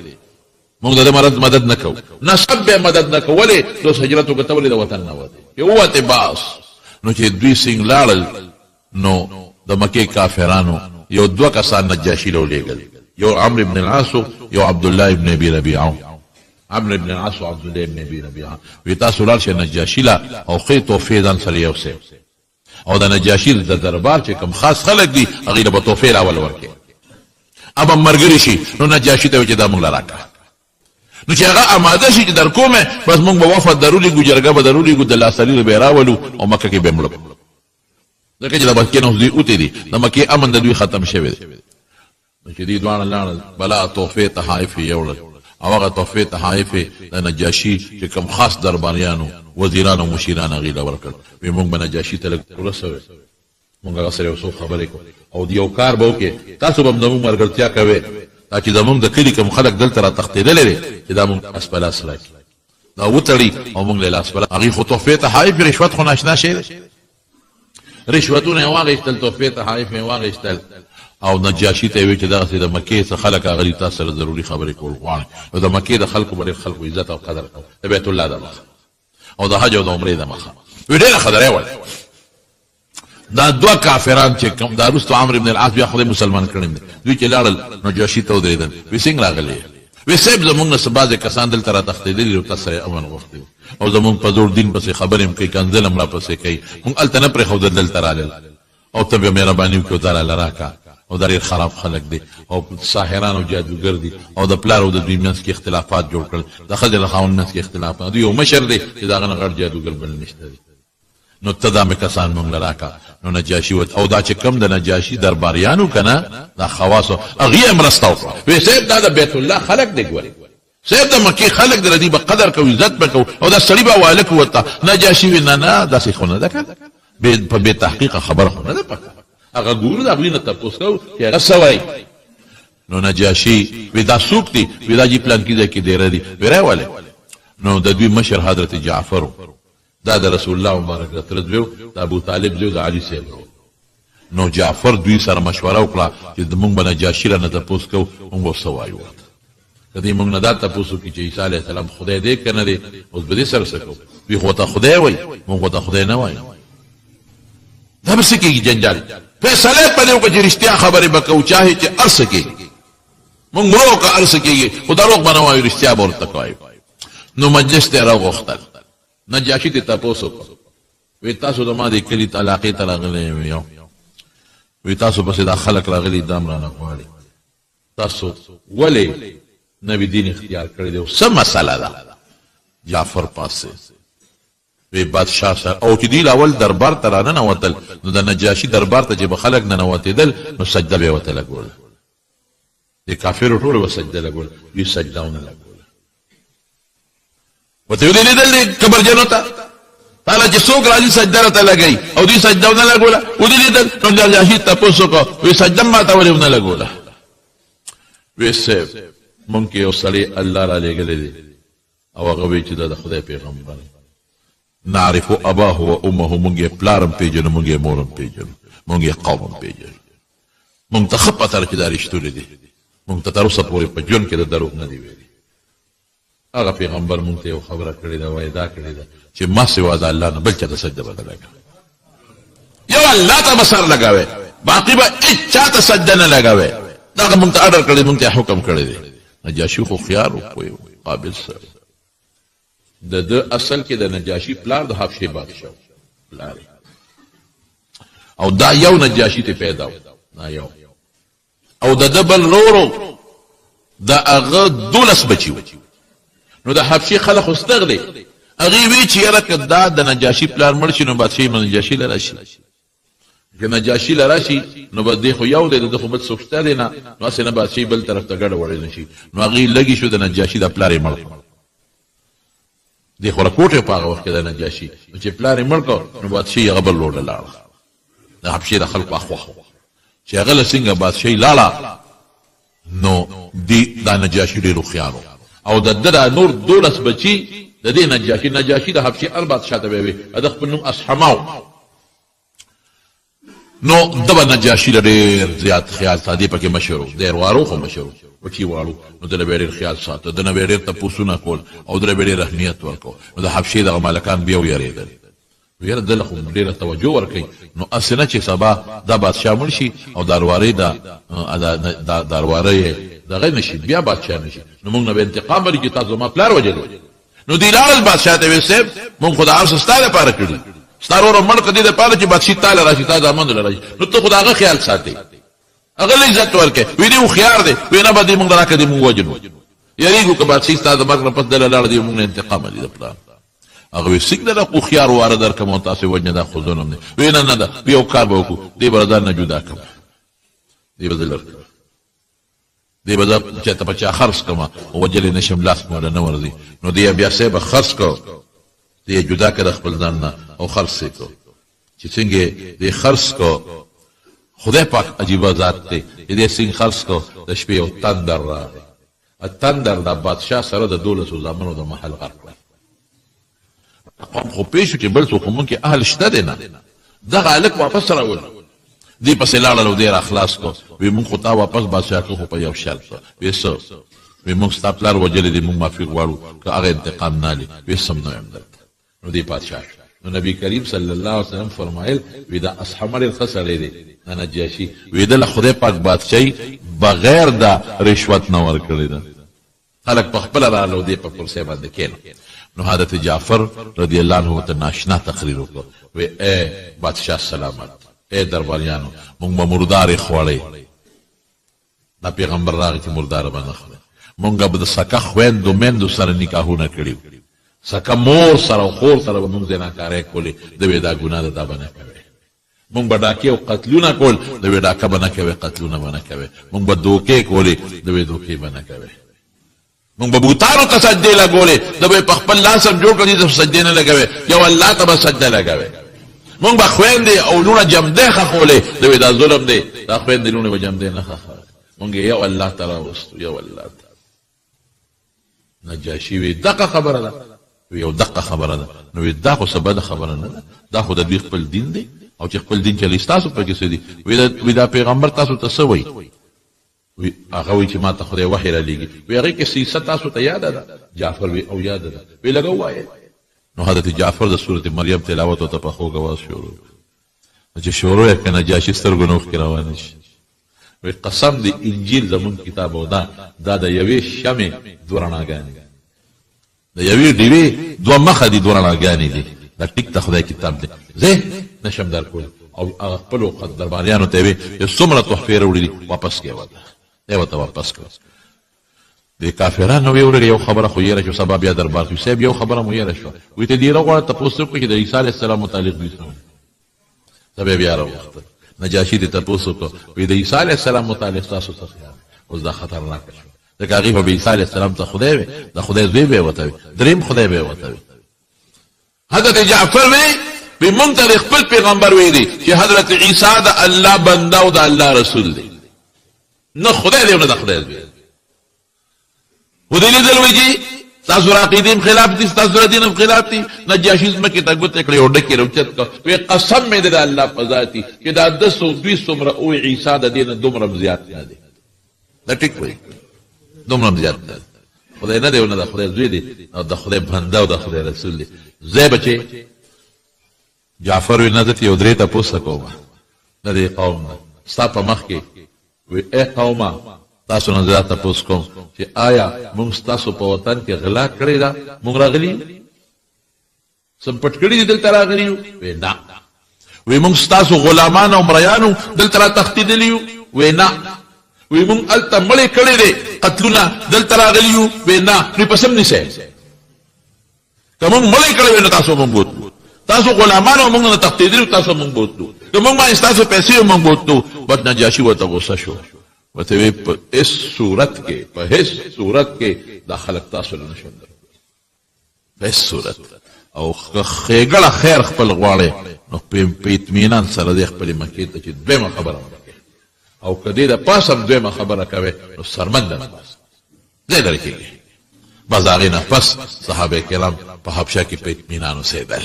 موږ د مرد مدد نه کوو، نسب به مدد نه کوو، ولې دوس هجرت وکړه، ته ولې د وطن نه وتې چې ووتې بس. نو چې دوی څنګه لاړل نو د مکې کافرانو یو دوه کسان نجاشي له ولېږل، یو عمرو ابن العاص یو عبدالله ابن ابي ربیعه. عمرو ابن العاص او عبدالله ابن ابي ربیعه وی تاسو لاړ شئ نجاشي له او ښې تحفې ځان سره یوسئ، او د نجاشي د دربار چې کوم خاص خلک دي هغوی له به تحفې راول ورکړي، ابه مرګري شي. نو نجاشي ته وی چې دا موږ له راکړه. نو چې هغه اماده شي چې در کوم، بس موږ به وفد درولېږو، جرګه به درولېږو، د لاسري به یې راولو او مکه کې به یې مړه کړو، ځکه چې د مکې نه اوس دوی وتي دي، د مکې امن د دوی ختم شوی دی. نو چې دوی دواړه لاړل، بلا تحفې تحائف یې یوړل، او هغه تحفې تحائف یې د نجاشي چې کوم خاص درباریانو، وزیران او مشیران هغوی له ورکړل. وی موږ به نجاشي ته لږ ورسوي، موږ هغه سره یو څو خبرې کوو او یو کار به وکړي، تاسو به هم زموږ ملګرتیا کوئ، دا چې زموږ د کلي کوم خلک دلته را تښتېدلی دی چې دا موږ لاس په لاس راکړي، دا وتړي او موږ له لاس په لاس. هغوی خو تحفې تحائف، رشوت خو ناشنا شی دی، رشوتونه یې واخیستل، تحفې تحائف یې واخیستل، او نجاشي ته یې وویل چې دغسې د مکې څه خلک راغلي تاسو سره ضروري خبرې کول غواړي. نو د مکې د خلکو به ډېر خلکو عزت او قدر کوو، د بیت الله د مخه او د حج او د عمرې د مخه. وی ډېره ښه ده، راوړه دا دوه کافران چې کوم دا وروسته عمرو بن العاص بیا خدای مسلمان کړی دی. دوی چې لاړل نجاشي ته ودرېدل، وی څنګه راغلی؟ وی صاحب زمونږ نه څه بعضې کسان دلته را تښتېدلي او تاسو سره یې امن غوښتی او زمونږ په زوړ دین پسې خبرې هم کوي، کنځل هم راپسې کوي، مونږ هلته نه پرېښودل، دلته رالل او ته بیا مهرباني وکړې او دا راله راکړه، او دا ډېر خراب خلک دي او ساحران او جادوګر دي، او د پلار او د دوی منځ کې اختلافات جوړ کړل، د ښځې له خاوند منځ کې اختلافات، دوی یو مشر دی چې د هغه نه غټ جادوګر بل نشته دی، نو ته دا مې کسان مونږ له راکړه. نو نجاشي وت او دا چې کوم د نجاشي درباریانو که نه دا خواصو هغوی یې مرسته وکړه، وی صاحب دا د بیت الله خلک دی، ګورې صاحب د مکې خلک دی، دوی به قدر کوو، عزت به کوو، او دا سړي به حواله کړو ورته. نجاشي وی نه نه داسې خو نه ده که نه، په بې تحقیقه خبره خو نه ده پکار، هغه ګورو د هغوی نه تپوس کوو چې هغه څه وایي. نو نجاشي وی دا څوک دي؟ وی دا جي پلانکي ځای کې دېره دي. وی راولې. نو د دوی مشر حضرت جعفر و، دا د رسول الله مبارک د تره زوی و، د ابو طالب زوی، د علي صاحب ورور. نو جعفر دوی سره مشوره وکړه چې مونږ به نجاشي رانه تپوس کوو، مونږ به څه وایو ورته؟ که دی مونږ نه دا تپوس وکړي چې عیسی علیه السلام خدای دی که نه دی، اوس به دې سره څه کوو؟ دوی خو ورته خدای وایي، مونږ ورته خدای نه وایو، دا به څه کېږي جنجال؟ فیصله یې په دې وکړه چې رښتیا خبرې به کوو، چاهې چې هر څه کېږي، مونږ مرو که هر څه کېږي، خو دروغ به نه وایو، رښتیا به ورته کوو. نو مجلس ته یې راوغوښتل، نجاشي ته تپوس وکړ، وی تاسو زما دې کلي ته علاقې ته راغلي یئ، یو وی تاسو پسې دا خلک راغلي دام رانه غواړي، تاسو ولې نوی دین اختیار کړی دی، څه مسله ده؟ جعفر پاسې وی بادشاه سره، او چې دوی اول دربار ته راننوتل، نو د نجاشي دربار ته چې به خلک ننوتېدل نو سجده به یې ورته لګوله، د کافرو ټولو به سجده لګوله، دوی سجده ونه لګوله. ورته ودې لیدل دي کبرجنو ته تاله چې څوک راځي سجده راته لګوي، او دوی سجده ونه لګوله، ودې لیدل. نو نجاشي تپوس وکړ، وی سجده ما ته ولې ونه لګوله؟ وی صاحب مونږ کې یو سړی الله را لېږلی دی، او هغه وی چې دا د خدای پیغمبر دی، نعرف اباه و امه، مونږ یې پلار هم پېژنو، مونږ یې مور هم پېژنو، مونږ یې قوم هم پېژنو، مونږ ته ښه پته ده چې دا رښتونی دی، مونږ ته تر اوسه پورې په ژوند کې د دروغ نه دی ویلي. هغه پیغمبر مونږ ته یو خبره کړې ده، وعده کړې ده چې ما سوا د الله نه بل چا ته سجده به نه لګوې، یو الله ته به سر لګوې، باقي به هېڅ چا ته سجده نه لګوې. دغه مونږ ته اډر کړی، مونږ ته حکم کړی دی. نجاشي خو هوښیار و، پوه و، قابل سړی. د ده اصل کې د نجاشي پلار د حبشې بادشاه و، پلار او دا یو نجاشي ته پیدا و. دا یو او د ده بل ورور د هغه 12 بچي وو. نو د حبشې خلک خو ستغ دی، هغې وی چې یاره که دا د نجاشي پلار مړ شي نو بادشاهي به نجاشي له راشي، که نجاشي له راشي نو بس دی خو یو دی، د ده خو بل څوک شته دی نه، نو هسې نه بادشاهي بل طرف ته ګډه وړی نه شي. نو هغې لګي شو، د نجاشي د پلار یې مړ کړ. دی خو رکوټی په هغه وخت کې د نجاشي، نو چې پلار یې مړ کړ نو بادشاهي هغه بل ورور له لاړه. د حبشې د خلکو اخوخ چې هغه له څنګه بادشاهي لاړه، نو دی دا نجاشي ډېر هوښیار او د ده دا نور 12 بچي د دې نجاشي، نجاشي د حبشې هر بادشاه ته به وي، د خپل نوم اصحما و. نو ده به نجاشي له ډېر زیات خیال ساته، دی پکې مشر و، دی وارو خو مشر و، بچي واړو، نو ده له به یې ډېر خیال ساته، ده نه به یې ډېر تپوسونه کول او ده له به یې ډېر اهمیت ورکو. نو د حبشې دغه مالکان بیا ویرېدل، یاره ده له خو ډېره توجه ورکوي، نو هسې نه چې سبا دا بادشاه مړ شي او داروارې دا دارواره یې دغه نه شي، بیا بادشاه نه شي، نو موږ نه به انتقام ورکړي چې تاسو زما پلار وژلی. نو دوی لاړل بادشاه ته، ویل صاحب موږ خو دا هر څه ستا لپاره کړي، ستا ورور مړ کړه دې لپاره چې بادشاهي تا له راشي، تا زامنو له راشي، نو ته خو د هغه خیال ساتې، هغه له عزت ورکړې. وی دی هوښیار دی، وی نه به دې موږ راکړه، دې موږ وژنو، یریږو که بادشاهي ستا د مرګ نه پس دله لاړه، دې موږ نه انتقام اخلي د پلار. هغه وی څنګه دا هوښیار واره درکړم او تاسې وژنه، دا خو ظلم دی. وی نه نه ده، یو کار به وکړو، دې به ځان نه جدا کړم، دې به زه لر کړم، دې به زه چېرته په چا خرڅ کړم، وژلی نه شم، لاس مې وله نه ورځي. نو دی بیا صاحب خرڅ کړ، دی جدا کړ د خپل ځان نه او خرڅ یې کړ. چې څنګه دی خرڅ کړ، خدای پاک عجیبه ذات دی، چې دی څنګه خرڅ کړ، د شپې یو تندر راغی، تندر د بادشاه سره د 12 زامنو د محل غرق کړ. قوم خو پوه شو چې بل څوک خو مونږ کې اهل شته دی نه، دغه هلک واپس راولو. دې پسې لاړل او دی را خلاص کړ. وی مونږ خو تا واپس بادشاه کړ خو په یو شرط. وی څه؟ وی مونږ ستا پلار وژلی دی، مونږ معافي غواړو که هغه انتقام نه اخلي. وی څه نه وایم درته. نو دی پادشاه شو. نو نبی کریم صلی الله علیه وسلم فرمایل، وی دا اصحمه ډېر ښه سړی دی، دا نجاشي، وی ده له خدای پاک بادشاهي بغیر د رشوت نه ورکړې ده. خلک په خپله راغلل او دی په کرسۍ باندې کېناست. نو حضرت جعفر رضی الله عنه ورته ناشنا تقریر وکړ، وی ای بادشاه سلامت، ای درباریانو، موږ به مردارې خوړې، دا پیغمبر راغی چې مرداره به نه خورې، موږ به د سکه خویندو میندو سره نکاحونه کړي وو، سکه مور سره او خور سره به موږ زناکارۍ کولې، ده وی دا ګناه ده، دا به نه کوې. موږ به ډاکې او قتلونه کول، ده وی ډاکه به نه کوې، قتلونه به نه کوې. موږ به دوکې کولې، ده وی دوکې به نه کوې. موږ به بوتانو ته سجدې لګولې، ده به په خپل لاس هم جوړ کړ، دې ته سجدې نه لګوې، یو الله ته به سجده لګوې. موږ به خویندې او لوڼه جمدې ښخولې، ده وی دا ظلم دی، دا خویندې لوڼې به جمدې نه ښخوې. موږ یې یو الله ته راوستو، یو الله ته. نجاشي وی دقه خبره ده، وی یو دقه خبره ده. نو وی دا خو څه بده خبره نه ده، دا خو د دوی خپل دین دی او چې خپل دین چلی ستاسو پکې څه دي؟ وی دا پیغمبر تاسو ته څه وایي؟ وی هغه وایي چې ما ته خدای وحی رالیږي. وی هغې کې څه حصه تاسو ته یاده ده؟ جعفر وی او یاده ده. وی لږه ووایه. نو حضرت جعفر د سورة مریم تلاوت ورته په خوږ اواز شروع کړ. چې شروع یې کړه، نجاشي سترګو نه اوښکې روانې شي. وی قسم دی انجیل زمونږ کتاب او دا دا د یوې شمع دوه رڼاګانې دي، د یوې ډیوې دوه مخه دي، دوه رڼاګانې دي، دا ټیک ته خدای کتاب دی، زه نشم درکولی. او هغه خپلو درباریانو ته وی چې څومره تحفې راوړي دي واپس کړئ ورته، دی ورته واپس کړ. د کافرانو وی ورګه یو خبره خو یې شو، سبا بیا دربار کې صاحب یو خبره مو یې شو، وی ته دې راغواړه تپوس وکړه چې د عیسی علیه السلام متعلق دي څه وایي. سبا بیا راوغوښتل، نجاشي دې تپوس وکړ، وی د عیسی علیه السلام متعلق تاسو څه خیال؟ اوس دا خطرناک شو، ځکه هغې خو به عیسی علیه السلام ته خدای وی، د خدای زوی به یې ورته وی، دریم خدای به یې ورته وی. حضرت جعفر وی وی مونږ ته خپل پیغمبر ویلي چې حضرت عیسی د الله بنده او د الله رسول دی، نه خدای دی او نه د خدای زوی. خو دې لیدل وایي چې ستاسو د عقیدې هم خلاف دي، ستاسو د دین هم خلاف دي. نجاشي ځمکې ته ګوتې کړې او ډکې راوچت کړ، وی قسم مې دی د الله په ذات چې دا دس او دوی څومره او عیسی د دې نه دومره هم زیات نه دی. دا ټیک وایي دومره هم زیات نه دی، خدای نه دی او نه د خدای زوی دی او د خدای بنده او د خدای رسول دی. زه بچې جعفر وی نه زه یو درې تپوسه کوم د دې قوم نه ستا په مخ کې. وی ای قومه تاسو نه زه تپوس کوم چې آیا مونږ ستاسو په وطن کې غلا کړې ده؟ مونږ راغلي یو څه پټ کړي دي دلته راغلي یو؟ وی نه. وی مونږ ستاسو غلامان او مریان وو دلته را تښتېدلي یو؟ وی نه. وی مونږ هلته مړی کړی دی قتلونه دلته راغلي یو؟ وی نه. نو په څه نیسئ؟ که مونږ مړی کړی وی نو تاسو مونږ بوتلو، تاسو غلامان او مونږ نه تښتېدلي تاسو مونږ بوتلو، که مونږ باندې ستاسو پیسې وې مونږ بوتلو. بس نجاشي ورته غوسه شو، ورته وی په هیڅ صورت کې، په هیڅ صورت کې دا خلک تاسو له نشم درکولی، په هیڅ صورت. او که ښېګړه خیر خپل غواړې نو په اطمینان سره دې خپلې مکې ته چې دویمه خبره ونه کوې، او که دې د پاسه هم دویمه خبره کوې نو څرمن درنه باسم، ځای درکېږي. بس د هغې نه پس صحابه کرام په حبشه کې په اطمینان اوسېدل،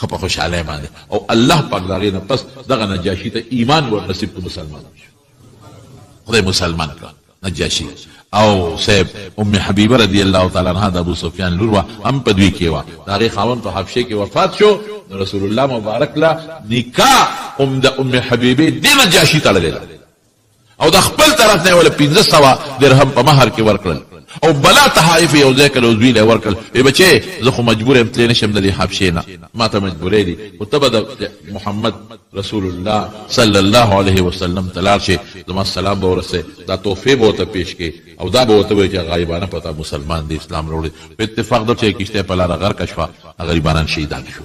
ښه په خوشحالۍ باندې، او الله پاک د هغې نه پس دغه نجاشي ته ایمان ور نصیب کړ، مسلمان شو، خدای مسلمان کړ نجاشي. او صاحب ام حبیبه رضی الله تعالی عنها د ابو سفیان لور وه، هم په دوی کې وه، د هغې خاوند په حبشې کې وفات شو، نو رسول الله مبارک له نکاح هم د ام حبیبې دې نجاشي تړلې ده، او د خپل طرف نه یې ورله 500 درهم په مهر کې ورکړل، او بلا تحائف یې یو ځای کړل او زوی له یې ورکړل، وی بچې زه خو مجبور یم تللی نه شم د دې حبشې نه، ماته مجبورۍ دي، خو ته به د محمد رسول الله صلی الله علیه وسلم ته لاړ شې، زما سلام به ورسوې، دا تحفې به ورته پیش کړې، او دا به ورته ووایې چې غایبانه په تا مسلمان دی، اسلام راوړی. په اتفاق ده چې کښتۍ په لاره غرقه شوه، غریبانان شهیدان شو.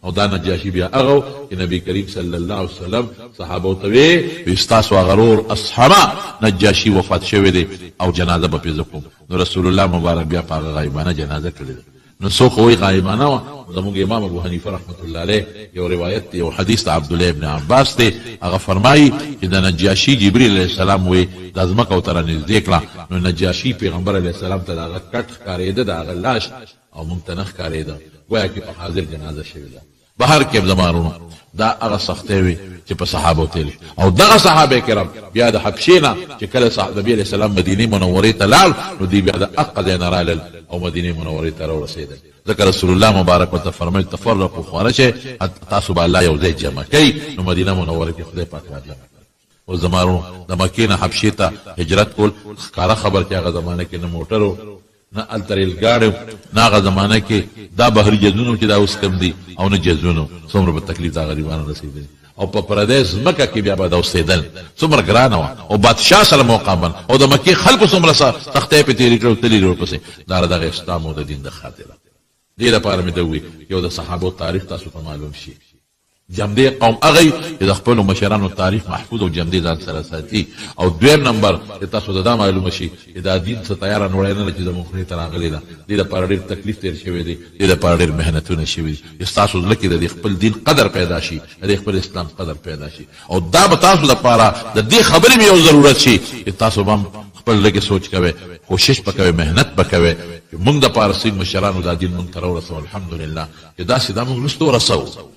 او دا نجاشي بیا هغه و چې نبی کریم صلی الله علیه وسلم صحابو ته وی، وی ستاسو هغه ورور اصحمه نجاشي وفات شوی دی او جنازه به پرې زه کوم. نو رسول الله مبارک بیا په هغه غایبانه جنازه کړې ده. نو څوک خو وایي غایبانه وه، خو زموږ امام ابو حنیفه رحمة الله علیه یو روایت دی، یو حدیث د عبدالله ابن عباس دی، هغه فرمایي چې د نجاشي جبریل علیه السلام وی دا ځمکه ورته رانږدې کړه، نو نجاشي پیغمبر علیه السلام ته د هغه کټ ښکارېده، د هغه لاش او مونږ ته نه ښکارېده، ګویا کې په حاضر جنازه شوې ده. بهر کیف زما وروڼو دا هغه سختۍ وې چې په صحابو تېرې شوې، او دغه صحابه کرام بیا د حبشې نه چې کله نبي علیه السلام مدینې منورې ته لاړ نو دوی بیا د هقه ځای نه رالل او مدینې منورې ته راورسېدل، ځکه رسول الله مبارک ورته فرمایل تفرقو خواره شئ تاسو به الله یو ځای جمع کوي، نو مدینه منوره کې خدای پاک را جمع کړل. اوس زما وروڼو د مکې نه حبشې ته هجرت کول ښکاره خبر چې هغه زمانه کې نه موټر و، نه هلته ریل ګاډی و، نه هغه زمانه کې دا بحري جزونه وو چې دا اوس کوم دي او نه جزونه وو، څومره په تکلیف دا غریبانو رسېدلي او په پردۍ ځمکه کې بیا به دا اوسېدل څومره ګرانه وه او بادشاه سره مقابل او د مکې خلکو څومره سختۍ پرې تېرې کړې او تللي دي ورپسې، دا دغه اسلام او د دین د خاطره. دې لپاره مې دا وویل چې یو د صحابو تاریخ تاسو ته معلوم شي. جمدې قوم هغه وي چې د خپلو مشرانو تاریخ محفوظ او جمدې ځان سره ساتي، او دویم نمبر چې تاسو ته دا معلومه شي چې دا دین څه تیاره نوړی نه ده چې زموږ خولې ته راغلې ده، دې لپاره ډېر تکلیف تېر شوی دی، دې لپاره ډېر محنتونه شوي دي چې ستاسو زړه کې د دې خپل دین قدر پیدا شي، د دې خپل اسلام قدر پیدا شي، او دا به تاسو لپاره د دې خبرې هم یو ضرورت شي چې تاسو به هم خپل زړه کې سوچ کوئ، کوشش به کوئ، محنت به کوئ چې موږ لپاره څه مشرانو دا دین موږ ته راورسوه، الحمدلله چې داسې دا موږ وروسته ورسوو،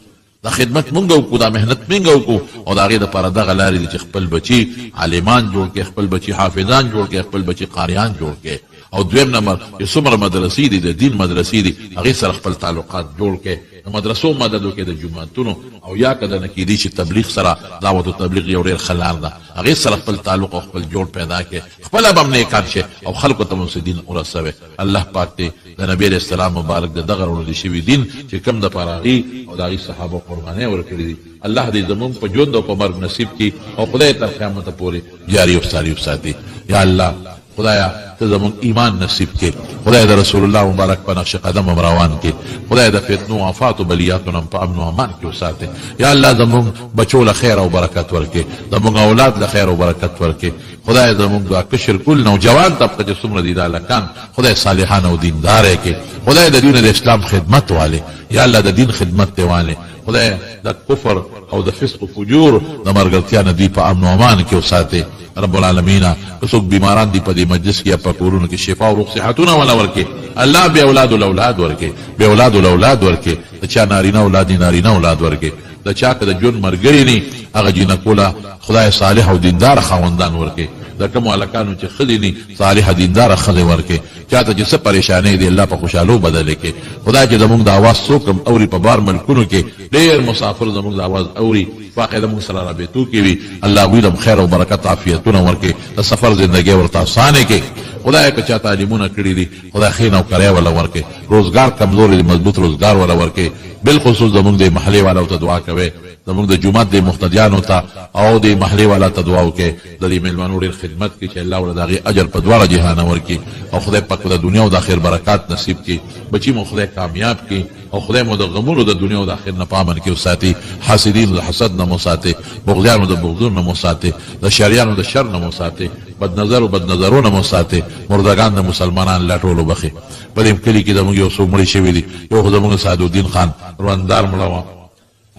دا خدمت مونږ وکړو، دا محنت مونږ وکړو، او د هغې دپاره دغه لارې دي چې خپل بچي عالمان جوړ کړي، خپل بچي حافظان جوړ کړي، خپل بچي قاریان جوړ کړي. او دویم نمبر چې څومره مدرسې دي، د دین مدرسې دي، هغې سره خپل تعلقات جوړ کړي، د مدرسو مدد وکړي، د جوماتونو، او یا که د نه کېدی شي تبلیغ سره، دعوت و تبلیغ یو ډېر ښه لار ده، هغې سره خپل تعلق او خپل جوړ پیدا کړي، خپله به هم نیکان شي او خلکو ته به هم څه دین ورسوي. الله پاک دې د نبي علیه السلام مبارک د دغه راوړل شوي دین چې کوم دپاره هغوی او د هغوی صحابو قربانۍ ورکړي دي، الله دې زموږ په ژوند او په مرګ نصیب کړي او خدای یې تر قیامته پورې جاري او ساري وساتي. یا الله خدایه ته زموږ ایمان نصیب کړې، خدای د رسول الله مبارک په نقش قدم هم روان کړې، خدای د فتنو آفاتو بلیاتو نه هم په امن او امان کې وساتې. یا الله زموږ بچو له خیر او برکت ورکړې، زموږ اولاد له خیر او برکت ورکړې. خدای زموږ دا کشر کل نوجوان طبقه چې څومره دي دا هلکان خدای صالحان او دیندار کې، خدای د دین د اسلام خدمت والے، یا الله د دین خدمت ته والے، خدای د کفر او د فسق و فجور د مرګرتیا نه دوی په امن او امان کې وساتي. رب العالمین که څوک بیماران دي په دې مجلس کې یا په کورونو کې شفا او روغ صحتونه ولا ورکې، الله بې اولاد له اولاد ورکې، بې اولاد له اولاد ورکې، د چا نارینه اولاد دي نارینه اولاد ورکې، د چا که د ژوند مرګري ني هغه جینکو له خدای صالح او دینداره خاوندان ورکړي، د کومو هلکانو چې ښځې ني صالحه دینداره ښځې ورکړي، چاته چې څه پریشانۍ دي الله په خوشحالو بدلې کړي. خدای چې زموږ د اواز څوک هم اوري په بار ملکونو کې ډېر مسافر زموږ د اواز اوري باقاعده موږ سره رابطو کې وي، الله هغوی له هم خیر او برکت عافیتونه ورکړي، د سفر زندګۍ ورته اسانې کړي. خدایه که چا تعلیمونه کړي دي خدای ښې نوکرۍ وله ورکړي، روزګار کمزوری دی مضبوط روزګار وله ورکړي، بالخصوص زموږ دې محلې والو ته دعا کوي. زموږ د جومات دې مقتدیانو ته او دې محلې والا ته دعا وکړئ، د دې مېلمنو ډېر خدمت کړي چې الله ورله د هغې اجر په دواړه جهانه ورکړي او خدای پاک د دنیا او د اخر برکات نصیب کړي. بچي مو خدای کامیاب کړي او خدای مو د غمونو د دنیا او د اخر نه په امن کې وساتي. حاسدینو د حسد نه مو ساتي، بغضیانو د بغضونو نه مو ساتي، د شریانو د شر نه مو ساتي، بد نظرو بد نظرو نه مو ساتي، مردګان د مسلمانان الله ټول وبخښي. په دې کلي کې زموږ یو څو مړي شوي دي، یو خو زموږ سعدالدین خان روندار مړه وه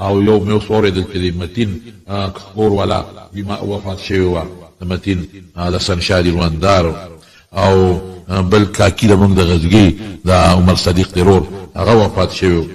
او یو مې اوس واورېدل چې د متین کور والا وفات شوی وه، د متین د سنشادي روندار او بل کاکي زموږ د غزګي د عمر صدیق ترور هغه وفات شوی،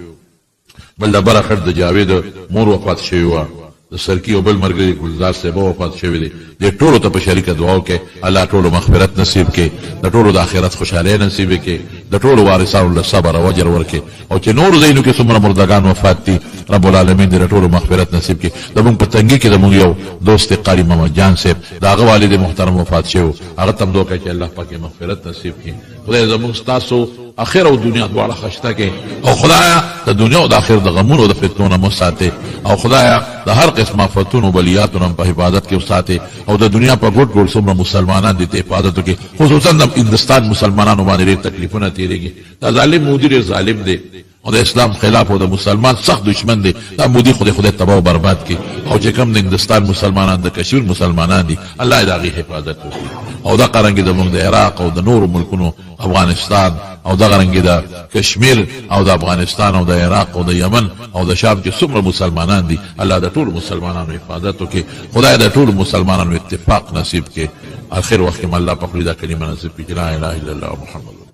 بل د بره خټ د جاوید مور وفات شوې وه، د سرکي یو بل ملګري ګلزار صاحب وفات شوی دی. دې ټولو ته په شریکه دعا وکړئ، الله ټولو مغفرت نصیب کړي، د ټولو د آخرت خوشحالۍ نصیب کړي، د ټولو وارثانو له صبر او اجر ورکړي او چې نورو ځایونو کې څومره مردګان وفات دي رب العالمین دې د ټولو مغفرت نصیب کړي. زموږ په تنګي کې زموږ یو دوست قاري محمد جان صاحب د هغه والد محترم وفات شوی، هغه ته هم دعا وکړئ چې الله پاک یې مغفرت نصیب کړي. خدای زموږ ستاسو اخر او دنیا دواړه خشته کې او خدایا د دنیا او د اخر د غمونو د فتنو نه مو ساتي او خدایا د هر قسم آفتونو بلیاتو نه په حفاظت کې وساتي او د دنیا په ګوټ ګوټ څومره مسلمانان دي ته حفاظت وکړي، خصوصا د هندستان مسلمانانو باندې ډېر تکلیفونه تېرېږي. دا ظالم مودي ډېر ظالم دی او د اسلام خلاف او د مسلمان سخت دشمن دی. دا مودي خو دې خدای تباه او برباد کړي او چې کوم د هندوستان مسلمانان د کشمیر مسلمانان دي الله یې د هغې حفاظت وکړي او دغه رنګې زموږ د عراق او د نورو ملکونو افغانستان او دغه رنګې د کشمیر او د افغانستان او د عراق او د یمن او د شام چې څومره مسلمانان دي الله د ټولو مسلمانانو حفاظت وکړي. خدای د ټولو مسلمانانو اتفاق نصیب کړي. اخر وخت کې الله په خپل دا کلمه نصیب کړي چې لا اله الا الله محمد.